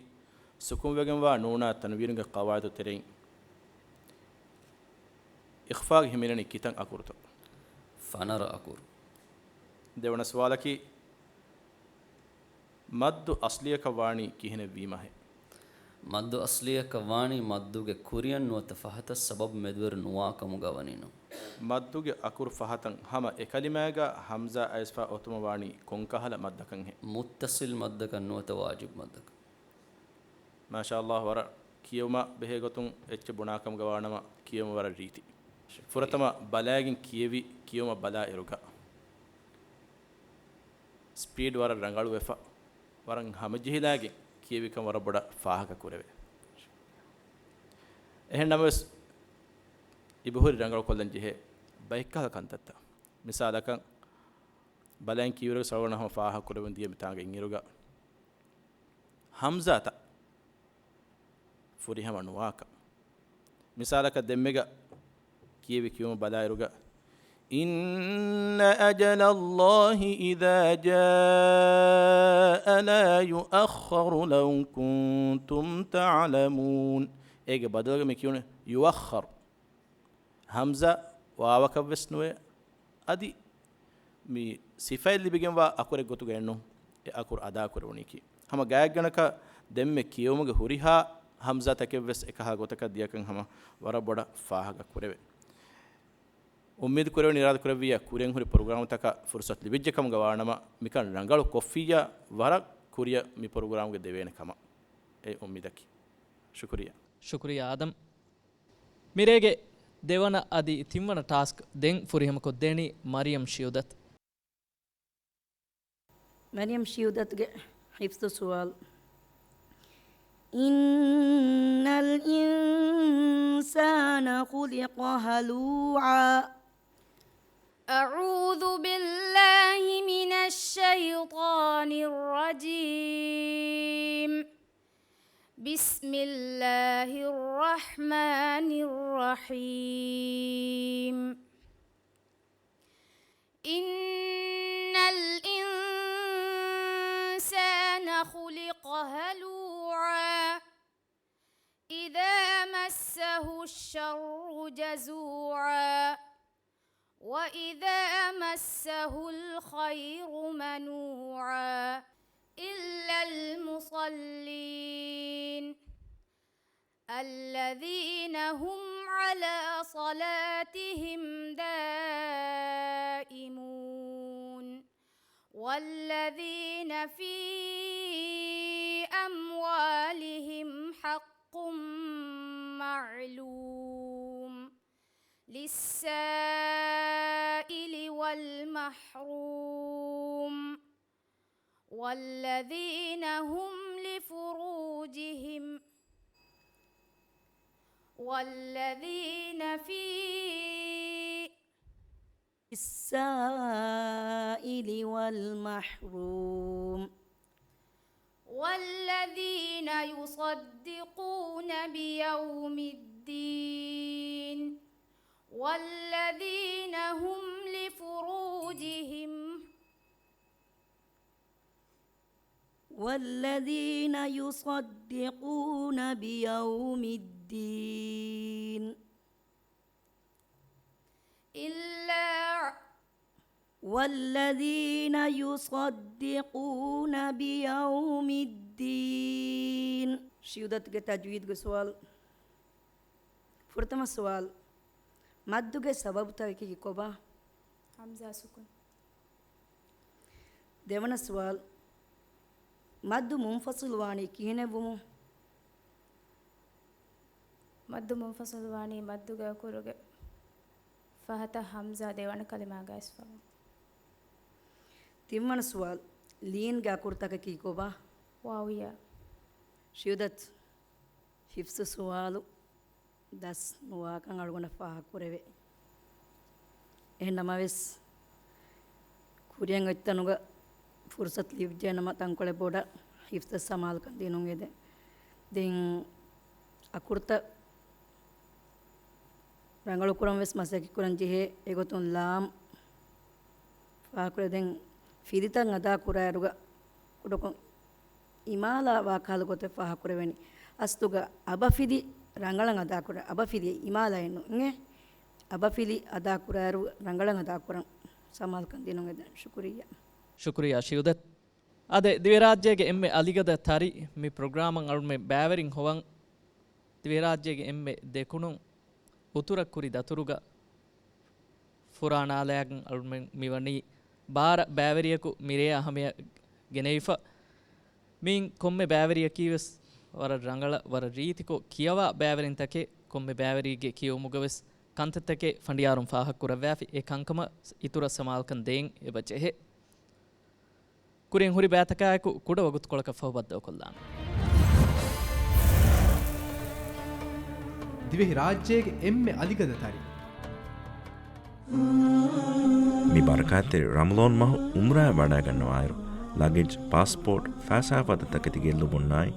ސުކުންވެގެންވާ ނޫނާ ތަންވީނުގެ ޤަވާއިދު ތެރެއިން އިޚްފާގެ ހިމެނެނީ ކިތަން އަކުރުތޯ؟ ފަނަރަ އަކުރު. ދެވަނަ ސުވާލަކީ، މައްދު އަސްލިއަކަށް ވާނީ ކިހިނެއް ވީމަހޭ؟ މައްދު އަސްލިއަކަށް ވާނީ މައްދުގެ ކުރިއަށް ނުވަތަ ފަހަތަށް ސަބަބު މެދުވެރި ނުވާ ކަމުގަ ވަނީނު. މައްދުގެ އަކުރު ފަހަތަށް ހަމަ އެކަލިމާގަ ހަމްޒާ އައިސްފަ އޮތުމަށް ވާނީ ކޮންކަހަލަ މައްދަކަށްހޭ؟ މުއްތަޞިލް މައްދަކަށް ނުވަތަ ވާޖިބް މައްދަކަށް. މާޝާﷲ، ވަރަށް ކިޔެވުމާ ބެހޭ ގޮތުން އެއްޗެއް ބުނާކަމުގަ ވާނަމަ ކިޔެވުމަށް ވަރަށް ރީތި. ޝުކުރިއްޔާ. ފުރަތަމަ ބަލައިގެން ކިޔެވި ކިޔެވުމަށް ބަލާ އިރުގަ ސްޕީޑް ވަރަށް ރަނގަޅުވެފަ، ވަރަށް ހަމަޖެހިލާގެން ކިޔެވިކަން ވަރަށް ބޮޑަށް ފާހަގަ ކުރެވޭ. އެހެން ނަމަވެސް، އިބަހުރި ރަނގަޅުކޮށްލަން ޖެހޭ ބައެއްކަހަލަ ކަންތައްތައް. މިސާލަކަށް، ބަލައިން ކިޔުރެގެ ސަޅުގަނޑަށް ހަމަ ފާހަގަ ކުރެވެން ދިޔަ މިތާނގަ އިންއިރުގަ، ހަމްޒާތައް ފުރިހަމަ ނުވާކަން. މިސާލަކަށް ދެންމެގަ ކިޔެވި ކިޔުމަށް ބަލާއިރުގަ، إن أجل الله إذا جاء لا يؤخر لو كنتم تعلمون. އޭގެ ބަދަލުގަ މި ކިޔުނު يؤخر. ހަމްޒާ ވާވަކަށްވެސް ނުވޭ. އަދި މި ސިފައެއް ލިބިގެންވާ އަކުރެއް ގޮތުގައެއްނު އެ އަކުރު އަދާކުރެވުނީކީ. ހަމަ ގާތްގަނޑަކަށް ދެންމެ ކިޔެވުމުގެ ހުރިހާ ހަމްޒާތަކެއްވެސް އެކަހަލަ ގޮތަކަށް ދިޔަކަން ހަމަ ވަރަށް ބޮޑަށް ފާހަގަ ކުރެވޭ. އުއްމީދު ކުރެވެނީ އިރާދަ ކުރެއްވިއްޔާ ކުރިއަށް ހުރި ޕްރޮގްރާމުތަކަށް ފުރުސަތު ލިބިއްޖެ ކަމުގަ ވާނަމަ، މިކަން ރަނގަޅު ކޮށްފިއްޔާ ވަރަށް ކުރިއަށް މި ޕްރޮގްރާމުގެ ދެވޭނެ ކަމަށް. އެ އުއްމީދަކީ. ޝުކުރިއްޔާ. ޝުކުރިއްޔާ އާދަމް. މިރޭގެ ދެވަނަ އަދި ތިންވަނަ ޓާސްކް ދެން ފުރިހަމަކޮށްދޭނީ މަރިޔަމް ޝިއުދަތު. މަރިޔަމް ޝިއުދަތުގެ ޙިފްޒު ސުވާލު. إن الإنسان خلق هلوعا. أعوذ بالله من الشيطان الرجيم. بسم الله الرحمن الرحيم. إن الإنسان خلق هلوعا. إذا مسه الشر جزوعا. وإذا مسه الخير منوعا. إلا المصلين. الذين هم على صلاتهم دائمون. والذين في أموالهم حق معلوم. للسائل والمحروم. والذين هم لفروجهم، والذين في السائل والمحروم. والذين يصدقون بيوم الدين. والذين هم لفروجهم. والذين يصدقون بيوم الدين. إلا والذين يصدقون بيوم الدين. ޝިއުދަތުގެ ތަޖްވީދުގެ ސުވާލު. ފުރަތަމަ ސުވާލު. މައްދުގެ ސަބަބުތަކަކީ ކޮބާ؟ ހަމްޒާ ސުކުން. ދެވަނަ ސުވާލު. މައްދު މުންފަސިލު ވާނީ ކިހިނެއް ވުމުން؟ މައްދު މުންފަސިލު ވާނީ މައްދުގެ އަކުރުގެ ފަހަތަށް ހަމްޒާ ދެވަނަ ކަލިމާގަ އައިސްފަވުން. ތިންވަނަ ސުވާލު. ލީންގެ އަކުރުތަކަކީ ކޮބާ؟ ވާވު ޔާ. ޝިއުދަތު، ޙިފްޒު ސުވާލު ދަސް ނުވާކަން އަޅުގަނޑަށް ފާހަގަކުރެވޭ. އެހެން ނަމަވެސް، ކުރިއަށް އޮތްތަނުގަ ފުރުސަތު ލިބިއްޖެ ނަމަ، ތަންކޮޅެއް ބޮޑަށް ޙިފްޒަށް ސަމާލުކަން ދިނުން އެދެން. ދެން އަކުރުތައް ރަނގަޅުކުރަން ވެސް މަސައްކަތްކުރަން ޖެހޭ. އެގޮތުން ލާމް ފާހަގަކުރޭ. ދެން ފިލިތައް އަދާކުރާއިރުގަ ކުޑަކޮށް އިމާލާ ވާ ކަހަލަ ގޮތެއް ފާހަގަކުރެވެނީ. އަސްލުގަ އަބަފިލި ރަނގަޅަށް އަދާކުރާ، އަބަފިލި އިމާލާއެއް ނޫން އިނގޭ. އަބަފިލި އަދާކުރާއިރު ރަނގަޅަށް އަދާކުރަން ސަމާލުކަން ދިނުން އެދެން. ޝުކުރިއްޔާ. ޝުކުރިއްޔާ ޝިއުދަތު. އާދެ، ދިވެހިރާއްޖޭގެ އެންމެ އަލިގަދަ ތަރި މި ޕްރޮގްރާމަށް އަޅުމެން ބައިވެރިން ހޮވަން. ދިވެހިރާއްޖޭގެ އެންމެ ދެކުނުން އުތުރަށް ކުރި ދަތުރުގަ ފުރާނާލާގެން އަޅުމެން މިވަނީ ބާރަ ބައިވެރިޔަކު މިރޭ އަހަމިޔަ ގެނެވިފަ. މިއިން ކޮންމެ ބައިވެރިޔަކީވެސް ވަރަށް ރަނގަޅަށް، ވަރަށް ރީތިކޮށް ކިޔަވާ ބައިވެރިންތަކެއް. ކޮންމެ ބައިވެރިއެއްގެ ކިޔެވުމުގަވެސް ކަންތައްތަކެއް ފަނޑިޔާރުން ފާހަގަކުރައްވާފި. އެ ކަންކަމަށް އިތުރަށް ސަމާލުކަން ދޭން އެބަޖެހޭ. ކުރިން ހުރި ބައިތަކާއެކު ކުޑަ ވަގުތުކޮޅަކަށް ފަހު ބައްދަލުކޮށްލާނަން. ދިވެހި ރާއްޖޭގެ އެންމެ އަލިގަދަ ތަރި. މި ބަރަކާތްތެރި ރަމަޟާން މަހު އުމްރާއަށް ވަޑައިގަންނަވާއިރު، ލަގެޖް، ޕާސްޕޯޓް، ފައިސާ ފަދަ ތަކެތި ގެއްލުމުންނާއި،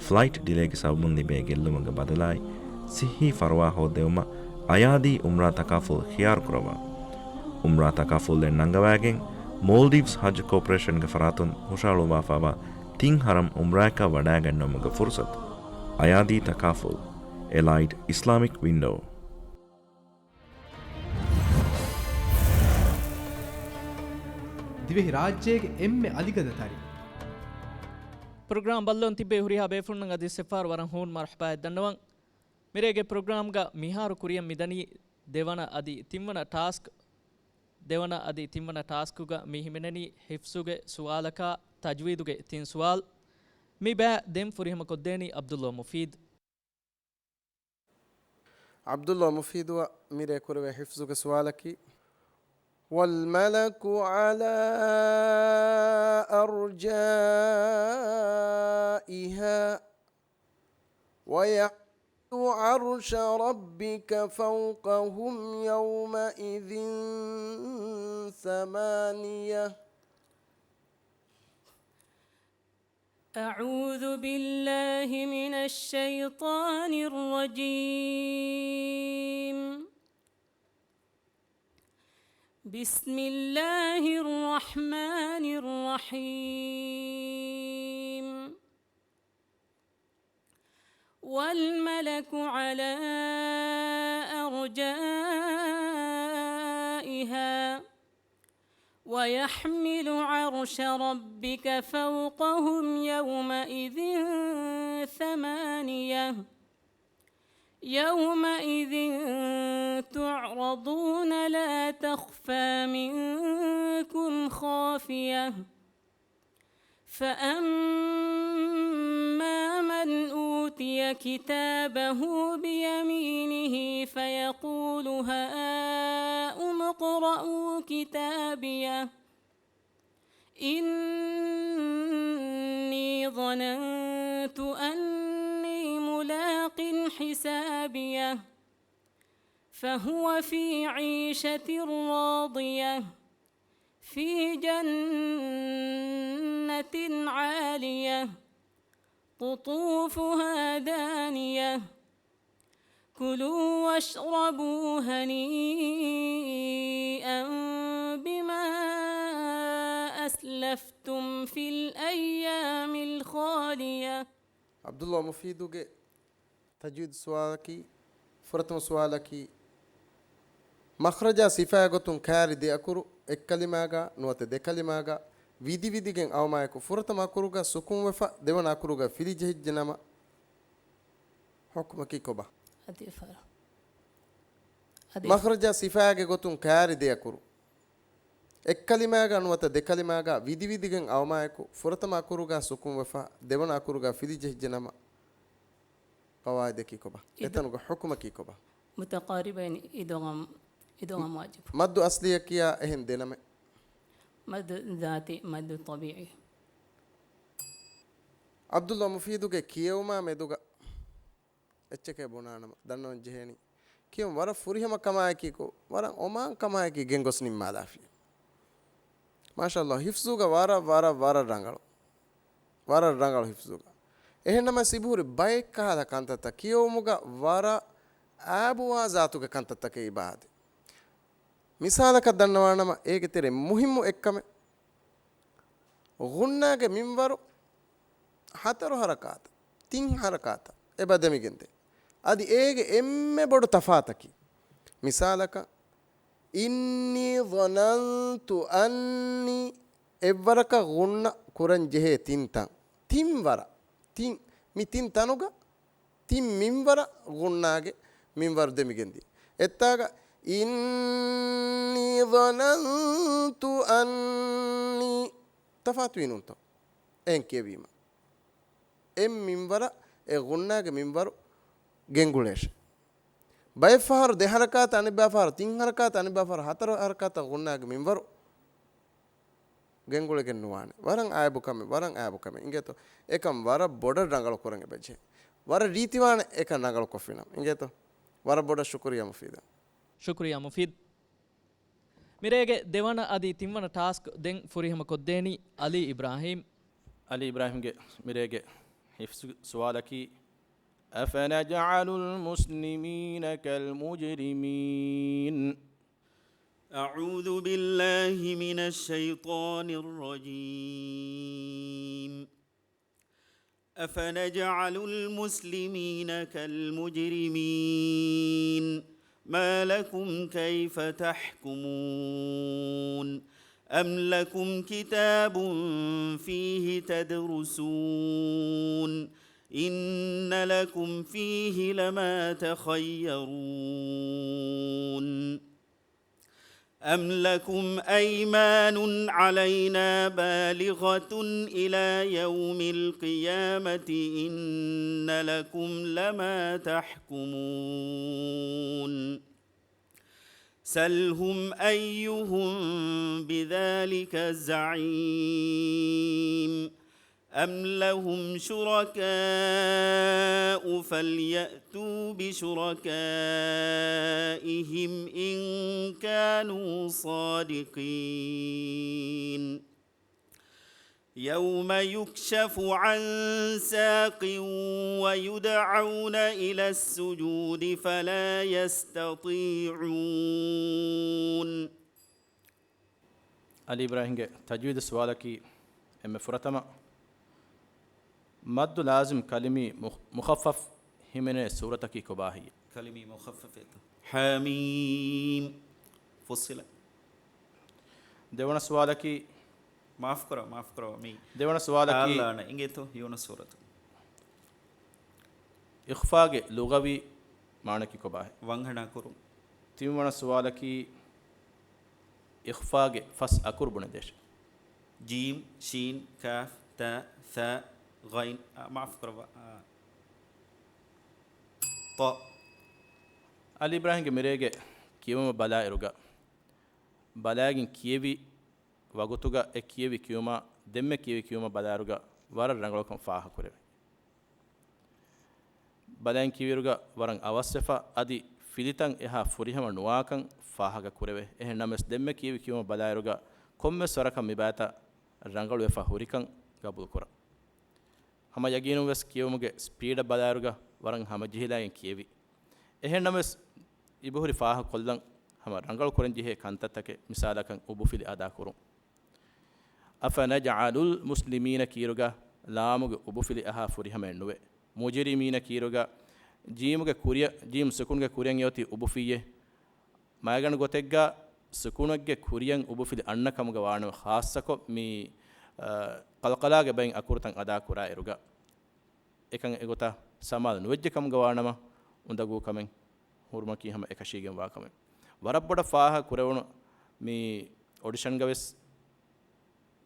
ފްލައިޓް ޑިލޭގެ ސަބަބުން ލިބޭ ގެއްލުމުގެ ބަދަލާއި، ސިއްހީ ފަރުވާ ހޯއްދެވުމަށް އަޔާދީ އުމްރާ ތަކާފުލް ޚިޔާރުކުރައްވާ. އުމްރާ ތަކާފުލްއެއް ނަންގަވައިގެން، މޯލްޑިވްސް ހައްޖު ކޯޕަރޭޝަންގެ ފަރާތުން ހުށަހަޅުއްވާފައިވާ ތިން ޙަރަމް އުމްރާއަކަށް ވަޑައިގަންނަވުމުގެ ފުރުސަތު. އަޔާދީ ތަކާފުލް، އެލައިޑް އިސްލާމިކް ވިންޑޯ. ދިވެހި ރާއްޖޭގެ އެންމެ އަލިގަދަ ތަރި. ޕްރޮގްރާމް ބައްލަވަން ތިއްބެވި ހުރިހާ ބޭފުޅުންނަށް އަދި އެއްފަހަރު ވަރަށް ހޫނު މަރުޙަބާއެއް ދަންނަވަން. މިރޭގެ ޕްރޮގްރާމްގަ މިހާރު ކުރިއަށް މިދަނީ ދެވަނަ އަދި ތިންވަނަ ޓާސްކް، ދެވަނަ އަދި ތިންވަނަ ޓާސްކުގަ މި ހިމެނެނީ ޙިފްޒުގެ ސުވާލަކާ ތަޖްވީދުގެ ތިން ސުވާލު. މި ބައި ދެން ފުރިހަމަކޮށްދޭނީ ޢަބްދުﷲ މުފީދު. ޢަބްދުﷲ މުފީދުއަށް މިރޭ ކުރެވޭ ޙިފްޒުގެ ސުވާލަކީ، والملك على أرجائها ويحمل عرش ربك فوقهم يومئذ ثمانية. أعوذ بالله من الشيطان الرجيم. بسم الله الرحمن الرحيم. والملك على أرجائها ويحمل عرش ربك فوقهم يومئذ ثمانية، يومئذ تعرضون لا تخفى منكم خافية، فأما من أوتي كتابه بيمينه فيقول هاؤم اقرءوا كتابيه، إني ظننت أني ملاق حسابيه، فهو في عيشة راضية، في جنة عالية، قطوفها دانية، كلوا واشربوا هنيئا بما أسلفتم في الأيام الخالية. ޢަބްދުﷲ މުފީދުގެ ތަޖްވީދު ސުވާލަކީ، ފުރަތަމަ ސުވާލަކީ، މަޚްރަޖާ ސިފައިގެ ގޮތުން ކައިރި ދެ އަކުރު، އެއްކަލިމާގަ ނުވަތަ ދެކަލިމާގަ ވިދިވިދިގެން އައުމާއެކު، ފުރަތަމަ އަކުރުގަ ސުކުންވެފަ، ދެވަނަ އަކުރުގަ ފިލިޖެހިއްޖެ ނަމަ، ޙުކުމަކީ ކޮބާ؟ އަދި އެފަހަރު. އަދި މަޚްރަޖާ ސިފައިގެ ގޮތުން ކައިރި ދެ އަކުރު. އެއްކަލިމާގަ ނުވަތަ ދެކަލިމާގަ ވިދިވިދިގެން އައުމާއެކު، ފުރަތަމަ އަކުރުގަ ސުކުންވެފަ، ދެވަނަ އަކުރުގަ ފިލިޖެހިއްޖެ ނަމަ، ޤަވާއިދަކީ ކޮބާ؟ އިދު- އެތަނުގެ ޙުކުމަކީ ކޮބާ؟ މުތަޤާރިބައިން އިދުޣާމް، އިދުޣާމް ވާޖިބު. މައްދު އަޞްލިއަކީ އެހެން ދެނަމެއް. މައްދު ޛާތީ، މައްދު ޠަބީޢީ. ޢަބްދުﷲ މުފީދުގެ ކިޔެވުމާ މެދުގަ އެއްޗެކޭ ބުނާނަމަ، ދަންނަވަން ޖެހޭނީ، ކިޔެވުން ވަރަށް ފުރިހަމަ ކަމާއެކީ ކޮ، ވަރަށް އޮމާން ކަމާއެކީ ގެންގޮސް ނިންމާލާފި. މާޝާﷲ، ޙިފްޒުގަ ވަރަށް، ވަރަށް، ވަރަށް ރަނގަޅު. ވަރަށް ރަނގަޅު ޙިފްޒުގަ. އެހެންނަމަ ސިބުހުރި ބައެއް ކަހަލަ ކަންތައްތައް ކިޔެވުމުގަ ވަރަށް އާބުވާ ޒާތުގެ ކަންތައްތަކެއް އިބާ އަދި. މިސާލަކަށް ދަންނަވާނަމަ، އޭގެ ތެރެ މުހިއްމު އެއްކަމެއް، ޣުންނާގެ މިންވަރު ހަތަރު ހަރަކާތަށް، ތިން ހަރަކާތަށް އެބަ ދެމިގެންދޭ. އަދި އޭގެ އެންމެ ބޮޑު ތަފާތަކީ، މިސާލަކަށް، إني ظننت أني، އެއްވަރަކަށް ޣުންނަ ކުރަން ޖެހޭ ތިން ތަން، ތިން ވަރަށް، ތިން، މި ތިން ތަނުގަ ތިން މިންވަރަށް ޣުންނާގެ މިންވަރު ދެމިގެންދިޔަ. އެއްތާގަ، إني ظننت أني، ތަފާތުވީ ނޫންތޯ؟ އެހެން ކިޔެވީމަ. އެއް މިންވަރަށް އެ ޣުންނާގެ މިންވަރު ގެންގުޅޭށެ. ބައެއް ފަހަރު ދެ ހަރަކާތަށް، އަނެއްބާ ފަހަރު ތިން ހަރަކާތަށް، އަނެއްބާ ފަހަރު ހަތަރު ހަރަކާތަށް ޣުންނާގެ މިންވަރު ގެންގުޅެގެން ނުވާނެ. ވަރަށް އާއިބު ކަމެއް، ވަރަށް އާއިބު ކަމެއް. އިނގޭތޯ؟ އެކަން ވަރަށް ބޮޑަށް ރަނގަޅު ކުރަން އެބަޖެހޭ. ވަރަށް ރީތިވާނެ އެކަން ރަނގަޅު ކޮށްފިނަމަ. އިނގޭތޯ؟ ވަރަށް ބޮޑަށް ޝުކުރިއްޔާ މުފީދާ. ޝުކުރިއްޔާ މުފީދް. މިރޭގެ ދެވަނަ އަދި ތިންވަނަ ޓާސްކް ދެން ފުރިހަމަ ކޮށްދޭނީ އަލީ އިބްރާހީމް. އަލީ އިބްރާހީމްގެ މިރޭގެ ޙިފްޒު ސުވާލަކީ، أفنجعل المسلمين كالمجرمين؟ أعوذ بالله من الشيطان الرجيم. أفنجعل المسلمين كالمجرمين؟ ما لكم كيف تحكمون؟ أم لكم كتاب فيه تدرسون؟ إن لكم فيه لما تخيرون. أم لكم أيمان علينا بالغة إلى يوم القيامة إن لكم لما تحكمون. سلهم أيهم بذلك زعيم. أم لهم شركاء فليأتوا بشركائهم إن كانوا صادقين. يوم يكشف عن ساق ويدعون إلى السجود فلا يستطيعون. އަލީ އިބްރާހިމްގެ ތަޖްވީދު ސުވާލަކީ، އެންމެ ފުރަތަމަ، މައްދު ލާޒިމް ކަލިމީ މުޚް-، މުޚައްފަފް ހިމެނޭ ސޫރަތަކީ ކޮބާހެއްޔޭ؟ ކަލިމީ މުޚައްފަފޭތޯ؟ ޙަމީމް. ފުއްޞިލަތް. ދެވަނަ ސުވާލަކީ، މާފުކުރަ، މާފުކުރަ، މީ ދެވަނަ ސުވާލަކީ، އާލާނަ އިނގޭތޯ ޔޫނުސް ސޫރަތު. އިޚްފާގެ ލުޣަވީ މާނަކީ ކޮބާހެއް؟ ވަންހަނާ ކުރުން. ތިންވަނަ ސުވާލަކީ، އިޚްފާގެ ފަސް އަކުރު ބުނެދޭށެ. ޖީމް، ޝީން، ކާފް، ތާ، ޘާ، ޣައިން، އާ، މާފު ކުރައްވާ، އާ، ޠާ. އަލީ އިބްރާހިމްގެ މިރޭގެ ކިޔުމަށް ބަލާއިރުގަ، ބަލާގެން ކިޔެވި ވަގުތުގަ އެ ކިޔެވި ކިޔުމާ ދެންމެ ކިޔެވި ކިޔުމަށް ބަލާއިރުގަ ވަރަށް ރަނގަޅުކަން ފާހަގަކުރެވޭ. ބަލައިން ކިޔުއިރުގަ ވަރަށް އަވަސްވެފަ އަދި ފިލިތައް އެހާ ފުރިހަމަ ނުވާކަން ފާހަގަކުރެވޭ. އެހެން ނަމަވެސް ދެންމެ ކިޔެވި ކިޔުމަށް ބަލާއިރުގަ ކޮންމެސް ވަރަކަށް މި ބައިތައް ރަނގަޅުވެފަ ހުރިކަން ގަބޫލުކުރަން. ހަމަ ޔަގީނުން ވެސް ކިޔެވުމުގެ ސްޕީޑަށް ބަލާއިރުގަ ވަރަށް ހަމަޖެހިލައިގެން ކިޔެވި. އެހެން ނަމަވެސް އިބުހުރި ފާހަގަކޮށްލަން ހަމަ ރަނގަޅު ކުރަންޖެހޭ ކަންތައްތަކެއް މިސާލަކަށް އުބުފިލި އަދާކުރުން. أفنجعل المسلمين ކީއިރުގަ ލާމުގެ އުބުފިލި އަހާ ފުރިހަމައެއް ނުވޭ. مجرمين ކީއިރުގަ ޖީމުގެ ކުރިއަށް، ޖީމް ސުކުންގެ ކުރިއަށް އެއޮތީ އުބުފިއްޔޭ. މައިގަނޑު ގޮތެއްގަ ސުކުނެއްގެ ކުރިއަށް އުބުފިލި އަންނަ ކަމުގަ ވާނަމަ، ޚާއްޞަކޮށް މި، އަ، ޤަލްޤަލާގެ ބައިން އަކުރުތައް އަދާ ކުރާ އިރުގަ، އެކަން އެގޮތަށް ސަމާލު ނުވެއްޖެ ކަމުގަ ވާނަމަ، އުނދަގޫ ކަމެއް ހުރުމަކީ ހަމަ އެކަށީގެން ވާ ކަމެއް. ވަރަށް ބޮޑަށް ފާހަގަ ކުރެވުނު މި އޮޑިޝަންގަ ވެސް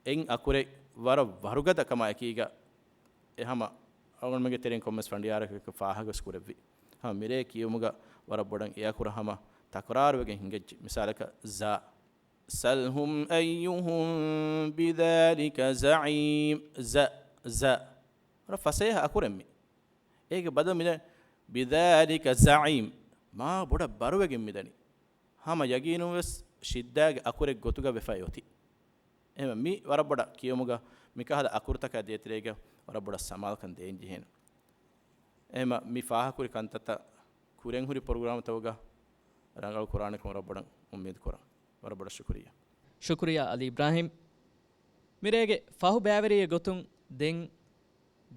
އެއް އަކުރެއް ވަރަށް ވަރުގަދަ ކަމާ އެކީގަ، އެ ހަމަ އަޅުގަނޑުމެންގެ ތެރެއިން ކޮންމެސް ފަނޑިޔާރަކަށް ފާހަގަވެސް ކުރެއްވި. ހަމަ މިރޭ ކިޔުމުގަ ވަރަށް ބޮޑަށް އެ އަކުރަށް ހަމަ ތަކުރާރުވެގެން ހިނގައްޖެ. މިސާލަކަށް ޒާ. سلهم أيهم بذلك زعيم. ޒަ، ޒަ. ވަރަށް ފަސޭހަ އަކުރެއް މި. އޭގެ ބަދަލު މިދަނީ بذلك زعيم. މާ ބޮޑަށް ބަރުވެގެން މިދަނީ. ހަމަ ޔަގީނުން ވެސް ޝިއްދާގެ އަކުރެއް ގޮތުގަ ވެފައި އޮތީ. އެހެންވެ، މި ވަރަށް ބޮޑަށް ކިޔުމުގަ މިކަހަލަ އަކުރުތަކާ ދޭތެރޭގަ ވަރަށް ބޮޑަށް ސަމާލުކަން ދޭން ޖެހޭނެ. އެހެންވެ، މި ފާހަގަކުރި ކަންތައްތައް ކުރިއަށް ހުރި ޕްރޮގްރާމްތަކުގަ ރަނގަޅު ކުރާނެކަން ވަރަށް ބޮޑަށް އުއްމީދު ކުރަން. ވަރަށް ބޮޑަށް ޝުކުރިއްޔާ. ޝުކުރިއްޔާ އަލީ އިބްރާހިމް. މިރޭގެ ފަހު ބައިވެރިއެއް ގޮތުން ދެން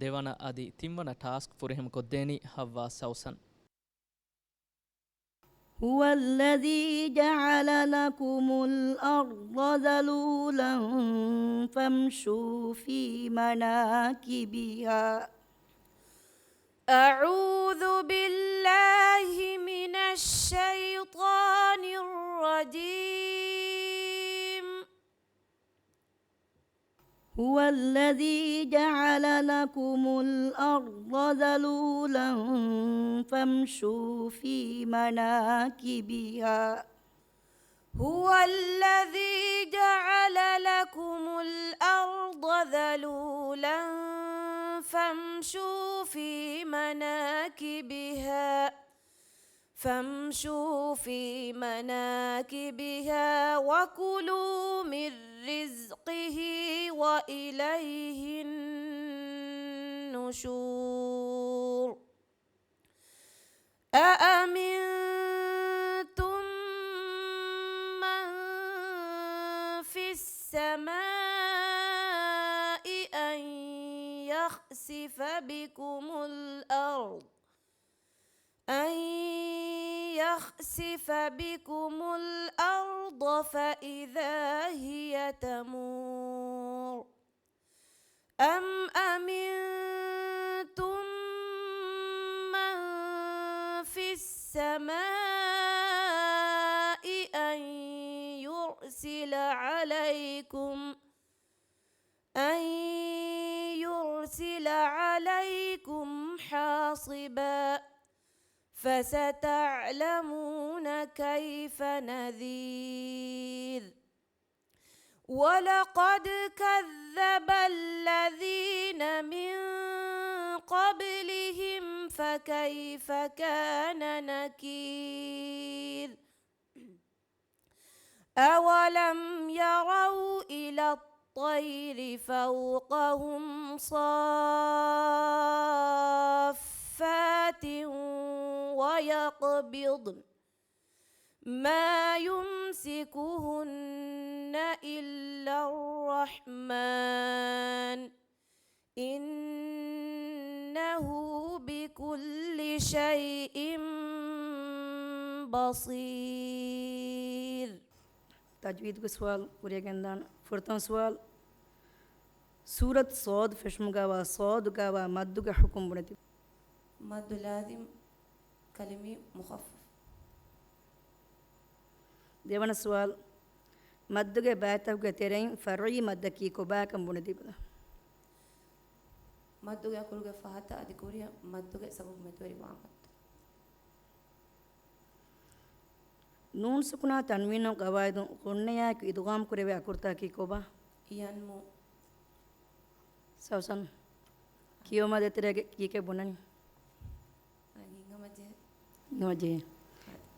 ދެވަނަ އަދި ތިންވަނަ ޓާސްކް ފުރިހަމަ ކޮށްދޭނީ ހައްވާ ސައުސަން. هو الذي جعل لكم الأرض ذلولا فامشوا في مناكبها. أعوذ بالله من الشيطان الرجيم. هو الذي جعل لكم الأرض ذلولا فامشوا في مناكبها. هو الذي جعل لكم الأرض ذلولا فامشوا في مناكبها. فامشوا في مناكبها وكلوا من رزقه وإليه النشور. أأمنتم من في السماء أن يخسف بكم الأرض أن يخسف بكم الأرض فإذا هي تمور. أم أمنتم من في السماء أن يرسل عليكم حاصبا فستعلمون كيف نذير. ولقد كذب الذين من قبلهم فكيف كان نكير. أولم يروا إلى الطير فوقهم صافات ويقبضن ما يمسكهن إلا الرحمن إنه بكل شيء بصير. ތަޖްވީދުގެ ސުވާލު ކުރިޔަށް ގެންދާނަން. ފުރަތަމަ ސުވާލު، ސޫރަތު ޞާދު ފެށުމުގައިވާ ޞާދުގައިވާ މައްދުގެ ޙުކުމް ބުނެދީ. މައްދު ލާޒިމް، ކަލިމީ މުޚައްފަފް. ދެވަނަ ސުވާލު، މައްދުގެ ބައިތަކުގެ ތެރެއިން ފަރުޢީ މައްދަކީ ކޮބާކަން ބުނެދީބަލަ. މައްދުގެ އަކުރުގެ ފަހަތަށް އަދި ކުރިއަށް މައްދުގެ ސަބަބު މެދުވެރިވާ މައްދު. ނޫން ސުކުނާ ތަންވީނު ގަވާއިދު ޣުންނަޔާއެކު އިދުޣާމް ކުރެވޭ އަކުރުތަކަކީ ކޮބާ؟ ޔަންމޫ. ސައުސަން، ކިޔުމާ ދޭތެރޭގަ ކީކޭ ބުނަނީ؟ އަ، ހިނގަމަޖެހޭ. ހިނގަމަޖެހޭ.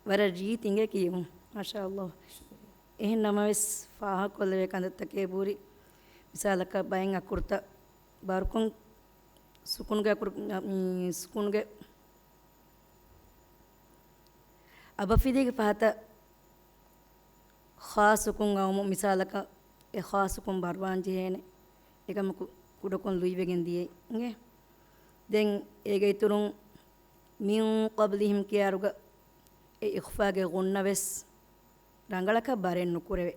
ވަރަށް ރީތި އިނގޭ ކިޔެވުން. މާޝާﷲ. ޝުކުރިއްޔާ. އެހެން ނަމަވެސް، ފާހަގަކޮށްލެވޭ ކަންތައްތަކޭ ބުރި. މިސާލަކަށް، ބައެއް އަކުރުތައް ބާރުކޮށް، ސުކުނުގެ އަކުރު، މި، ސުކުނުގެ އަބަފިލީގެ ފަހަތަށް ޚާ ސުކުން އައުމު މިސާލަކަށް އެ ޚާ ސުކުން ބާރުވާން ޖެހޭނެ. އެކަމަކު ކުޑަކޮށް ލުއިވެގެން ދިޔައީ. ދެން އޭގެ އިތުރުން މިން ޤަބްލިހިމް ކިޔާރުގަ އެ އިޚްފާގެ ޣުންނަ ވެސް ރަނގަޅަކަށް ބަރެއް ނުކުރެވޭ.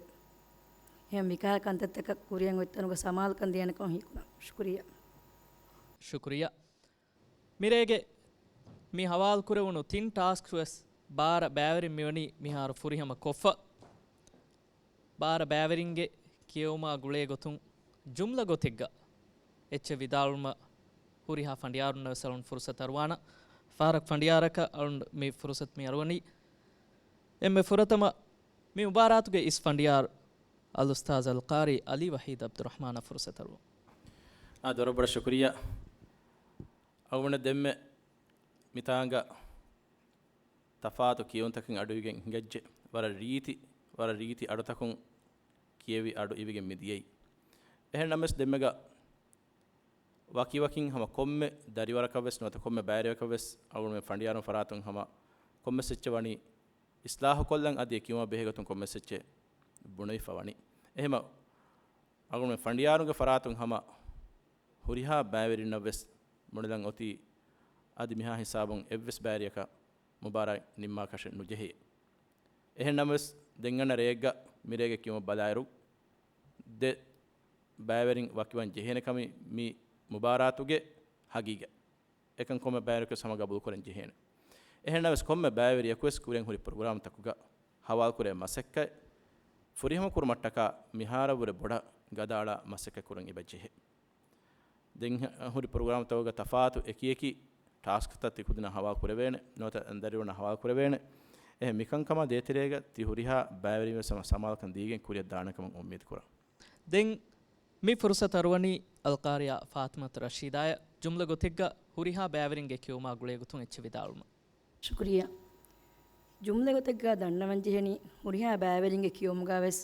އެހެން މިކަހަލަ ކަންތައްތަކަށް ކުރިއަށް އޮތްތަނުގަ ސަމާލުކަން ދޭނެކަމަށް ހީކުރަން. ޝުކުރިއްޔާ. ޝުކުރިއްޔާ. ޝުކުރިއްޔާ. މިރޭގެ މި ހަވާލުކުރެވުނު ތިން ޓާސްކް ވެސް ބާރަ ބައިވެރިން މިވަނީ މިހާރު ފުރިހަމަ ކޮށްފަ. ބާރަ ބައިވެރިންގެ ކިޔެވުމާ ގުޅޭ ގޮތުން ޖުމްލަ ގޮތެއްގަ އެއްޗެއް ވިދާޅުވުމަށް ހުރިހާ ފަނޑިޔާރުންނަށް ވެސް އަޅުން ފުރުސަތު އަރުވާނަ. ފަހަރަކު ފަނޑިޔާރަކަށް އަޅުން މި ފުރުސަތު މި އަރުވަނީ. އެންމެ ފުރަތަމަ މި މުބާރާތުގެ އިސް ފަނޑިޔާރު އަލްއުސްތާޛް އަލްޤާރީ ޢަލީ ވަޙީދު ޢަބްދުއްރަޙްމާނަށް ފުރުސަތު އަރުވަން. އާ، ދޮރަށް ބޮޑަށް ޝުކުރިއްޔާ. އަޅުގަނޑަށް ދެންމެ މިތާނގަ ތަފާތު ކިޔެވުންތަކެއް އަޑުއިވިގެން ހިނގައްޖެ. ވަރަށް ރީތި، ވަރަށް ރީތި އަޑުތަކުން ކިޔެވި އަޑު އިވިގެން މި ދިޔައީ. އެހެން ނަމަވެސް ދެންމެގަ ވަކިވަކިން ހަމަ ކޮންމެ ދަރިވަރަކަށް ވެސް ނުވަތަ ކޮންމެ ބައިވެރިޔަކަށް ވެސް އަޅުގަނޑުމެން ފަނޑިޔާރުން ފަރާތުން ހަމަ ކޮންމެސް އެއްޗެއް ވަނީ އިސްލާހުކޮށްލަން އަދި އެ ކިޔުމަށް ބެހޭ ގޮތުން ކޮންމެސް އެއްޗެއް ބުނެވިފަ ވަނީ. އެހެމަ އަޅުގަނޑުމެން ފަނޑިޔާރުންގެ ފަރާތުން ހަމަ ހުރިހާ ބައިވެރިންނަށް ވެސް ބުނެލަން އޮތީ އަދި މިހާ ހިސާބުން އެއްވެސް ބައިވެރިޔަކަށް މުބާރާތް ނިންމާކަށެއް ނުޖެހޭ. އެހެން ނަމަވެސް، ދެން އަންނަ ރެއެއްގަ މިރޭގެ ކިޔުމަށް ބަލާއިރު، ދެ ބައިވެރިން ވަކިވަން ޖެހޭނެ ކަމީ މި މުބާރާތުގެ ހަގީގަތް. އެކަން ކޮންމެ ބައިވެރިޔަކުވެސް ހަމަ ގަބޫލުކުރަން ޖެހޭނެ. އެހެން ނަމަވެސް، ކޮންމެ ބައިވެރިޔަކުވެސް ކުރިއަށް ހުރި ޕްރޮގްރާމްތަކުގަ ހަވާލުކުރޭ މަސައްކަތް ފުރިހަމަ ކުރުމަށްޓަކާ މިހާރަށްވުރެ ބޮޑަށް ގަދައަޅާ މަސައްކަތް ކުރަން އެބަ ޖެހޭ. ދެން ހުރި ޕްރޮގްރާމްތަކުގަ ތަފާތު އެކިއެކި ޓާސްކްތައް ތިކުދިންނަށް ހަވާލު ކުރެވޭނެ، ނުވަތަ ދަރިވަރުންނަށް ހަވާލު ކުރެވޭނެ. އެހެން މިކަންކަމާ ދޭތެރޭގަ ތި ހުރިހާ ބައިވެރިން ވެސް ހަމަ ސަމާލުކަން ދީގެން ކުރިއަށް ދާނެ ކަމަށް އުއްމީދު ކުރަން. ދެން މި ފުރުސަތު އަރުވަނީ އަލްޤާރިޔާ ފާތިމަތު ރަޝީދާއަށް ޖުމްލަ ގޮތެއްގަ ހުރިހާ ބައިވެރިންގެ ކިޔުމާ ގުޅޭ ގޮތުން އެއްޗެއް ވިދާޅުވުމަށް. ޝުކުރިއްޔާ. ޖުމްލަ ގޮތެއްގަ ދަންނަވަން ޖެހެނީ ހުރިހާ ބައިވެރިންގެ ކިޔުމުގަ ވެސް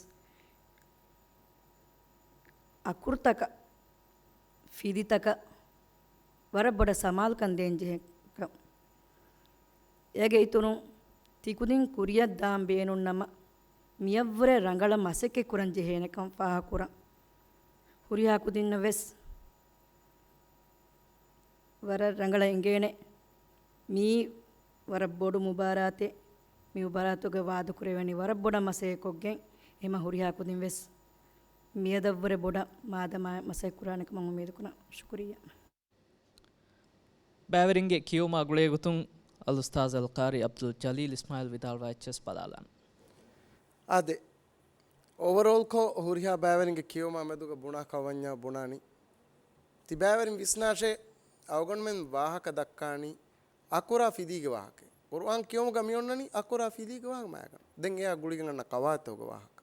އަކުރުތަކަށް، ފިލިތަކަށް ވަރަށް ބޮޑަށް ސަމާލުކަން ދޭން ޖެހޭ ކަން. އޭގެ އިތުރުން ތިކުދިން ކުރިއަށް ދާން ބޭނުން ނަމަ، މިޔަށްވުރެ ރަނގަޅަށް މަސައްކަތް ކުރަން ޖެހޭނެ ކަން ފާހަގަކުރަން. ހުރިހާ ކުދިންނަށް ވެސް ވަރަށް ރަނގަޅަށް އެނގޭނެ. މީ ވަރަށް ބޮޑު މުބާރާތެއް. މި މުބާރާތުގަ ވާދަކުރެވެނީ ވަރަށް ބޮޑަށް މަސައްކަތްކޮށްގެން. އެހެމަ ހުރިހާ ކުދިން ވެސް މިއަދަށްވުރެ ބޮޑަށް މާދަމާ މަސައްކަތް ކުރާނެ ކަމަށް އުއްމީދު ކުރަން. ޝުކުރިއްޔާ. ބައިވެރިންގެ ކިޔުމާ ގުޅޭ ގޮތުން އަލްއުސްތާޛް އަލްޤާރީ ޢަބްދުލް ޖަލީލް އިސްމާޢީލް ވިދާޅުވާ އެއްޗެސް ބަލާލާން. އާދެ، އޯވަރޯލްކޮށް ހުރިހާ ބައިވެރިންގެ ކިޔުމާ މެދުގަ ބުނާ ކަމަށް ވަންޏާ ބުނާނީ، ތިބާވެރިން ވިސްނާށޭ، އަޅުގަނޑުމެން ވާހަކަ ދައްކާނީ އަކުރާ ފިލީގެ ވާހަކަ. ޤުރުއާން ކިޔުމުގަ މި އޮންނަނީ އަކުރާ ފިލީގެ ވާހަކަ މާގަނޑު. ދެން އެއާ ގުޅިގެން އަންނަ ޤަވާތޯގެ ވާހަކަ.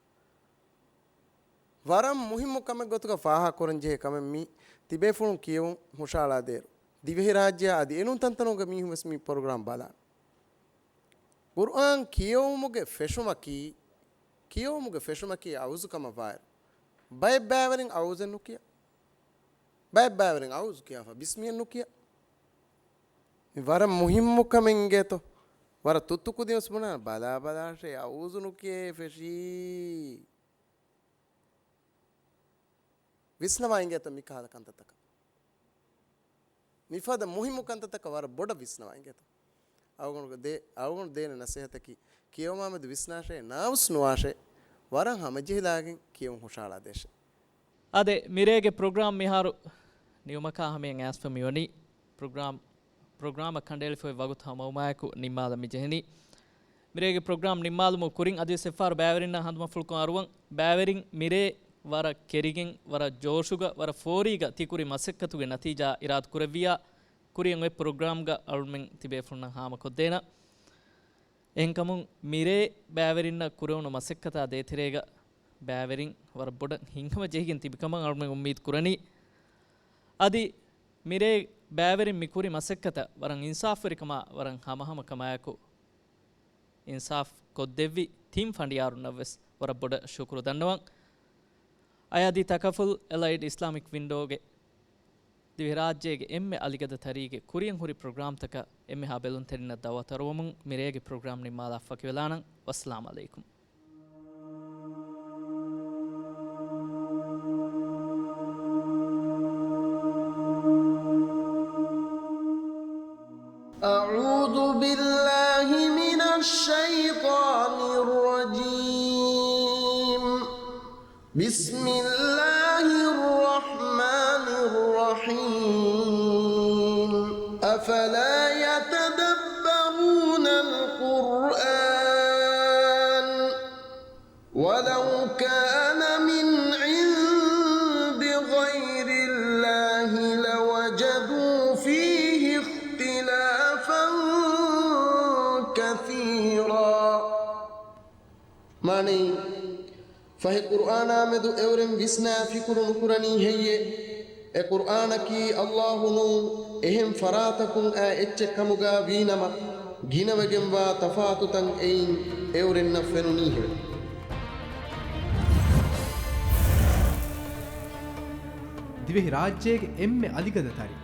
ވަރަށް މުހިއްމު ކަމެއް ގޮތުގަ ފާހަގަކުރަން ޖެހޭ ކަމެއް މީ ތިބޭފުޅުން ކިޔެވުން ހުށައަޅާދޭއިރު، ދިވެހިރާއްޖެއާ އަދި އެނޫން ތަންތަނުގެ މީހުން ވެސް މި ޕްރޮގްރާމް ބަލާން. ޤުރުއާން ކިޔެވުމުގެ ފެށުމަކީ، ކިޔެވުމުގެ ފެށުމަކީ އައޫޒު ކަމަށް ވާއިރު، ބައެއް ބައިވެރިން އައޫޒެއް ނުކިޔާ. ބައެއް ބައިވެރިން އައޫޒު ކިޔާފަ ބިސްމިއްޔާ ނުކިޔާ. މި ވަރަށް މުހިއްމު ކަމެއް އިނގޭތޯ. ވަރަށް ތުއްތު ކުދިން ވެސް ބުނާ، ބަލާ ބަލާށޭ އައޫޒު ނުކިޔޭ ފެށީ. ވިސްނަވާ އިނގޭތޯ މިކަހަލަ ކަންތައްތަކަށް. މިފަދަ މުހިއްމު ކަންތައްތަކަށް ވަރަށް ބޮޑަށް ވިސްނަވާ އިނގޭތޯ. އަޅުގަނޑު ދޭ، އަޅުގަނޑު ދޭނެ ނަސޭހަތަކީ، ކިޔެވުމާމެދު ވިސްނާށޭ، ނާވުސް ނުވާށޭ، ވަރަށް ހަމަޖެހިލާގެން ކިޔެވުން ހުށައަޅާދޭށޭ. އާދެ، މިރޭގެ ޕްރޮގްރާމް މިހާރު ނިމުމަކާ ހަމަޔަށް އައިސްފަ މިވަނީ. ޕްރޮގްރާމް، ޕްރޮގްރާމަށް ކަނޑައެޅިފައި ވަގުތު ހަމަވުމާއެކު ނިންމާލަން މިޖެހެނީ. މިރޭގެ ޕްރޮގްރާމް ނިންމާލުމުގެ ކުރިން އަދިވެސް އެއްފަހަރު ބައިވެރިންނަށް ހަނދުމަފުޅުކޮށް އަރުވަން. ބައިވެރިން މިރޭ ވަރަށް ކެރިގެން، ވަރަށް ޖޯޝުގަ، ވަރަށް ފޯރީގަ ތިކުރި މަސައްކަތުގެ ނަތީޖާ އިރާދަކުރެއްވިއްޔާ، ކުރިއަށް އޮތް ޕްރޮގްރާމްގަ އަޅުމެން ތިބޭފުޅުންނަށް ހާމަކޮށްދޭނަން. އެހެންކަމުން މިރޭ ބައިވެރިންނަށް ކުރެވުނު މަސައްކަތާ ދޭތެރޭގަ ބައިވެރިން ވަރަށް ބޮޑަށް ހިތްހަމަ ޖެހިގެން ތިބިކަމަށް އަޅުމެން އުއްމީދު ކުރަނީ. އަދި މިރޭ ބައިވެރިން މި ކުރި މަސައްކަތަށް ވަރަށް އިންސާފުވެރިކަމާ ވަރަށް ހަމަހަމަކަމާއެކު އިންސާފް ކޮށްދެއްވި ތިން ފަނޑިޔާރުންނަށްވެސް ވަރަށް ބޮޑަށް ޝުކުރު ދަންނަވަން. އަޔާދީ ތަކަފުލް އެލައިޑް އިސްލާމިކް ވިންޑޯގެ ދިވެހިރާއްޖޭގެ އެންމެ އަލިގަދަ ތަރީގެ ކުރިއަށް ހުރި ޕްރޮގްރާމްތަކަށް އެންމެހާ ބެލުންތެރިންނަށް ދައުވަތު އަރުވަމުން މިރޭގެ ޕްރޮގްރާމް ނިންމާލާ ފަކިވެލާނަން. ވައްސަލާމް ޢަލައިކުމް. أعوذ بالله من الشيطان الرجيم. بسم الله الرحمن الرحيم. أفلا يتدبرون القرآن ولو كان من عند غير الله لوجدوا فيه اختلافا كثيرا. މާނައީ، ފަހެ ޤުރުއާނާމެދު އެއުރެން ވިސްނާ ފިކުރު ނުކުރަނީ ހެއްޔޭ؟ އެ ޤުރުއާނަކީ ﷲ ނޫން، އެހެން ފަރާތަކުން އާ އެއްޗެއް ކަމުގަ ވީނަމަ، ގިނަވެގެންވާ ތަފާތުތައް އެއިން އެއުރެންނަށް ފެނުނީހެވެ. ދިވެހި ރާއްޖޭގެ އެންމެ އަލިގަދަ ތަރި.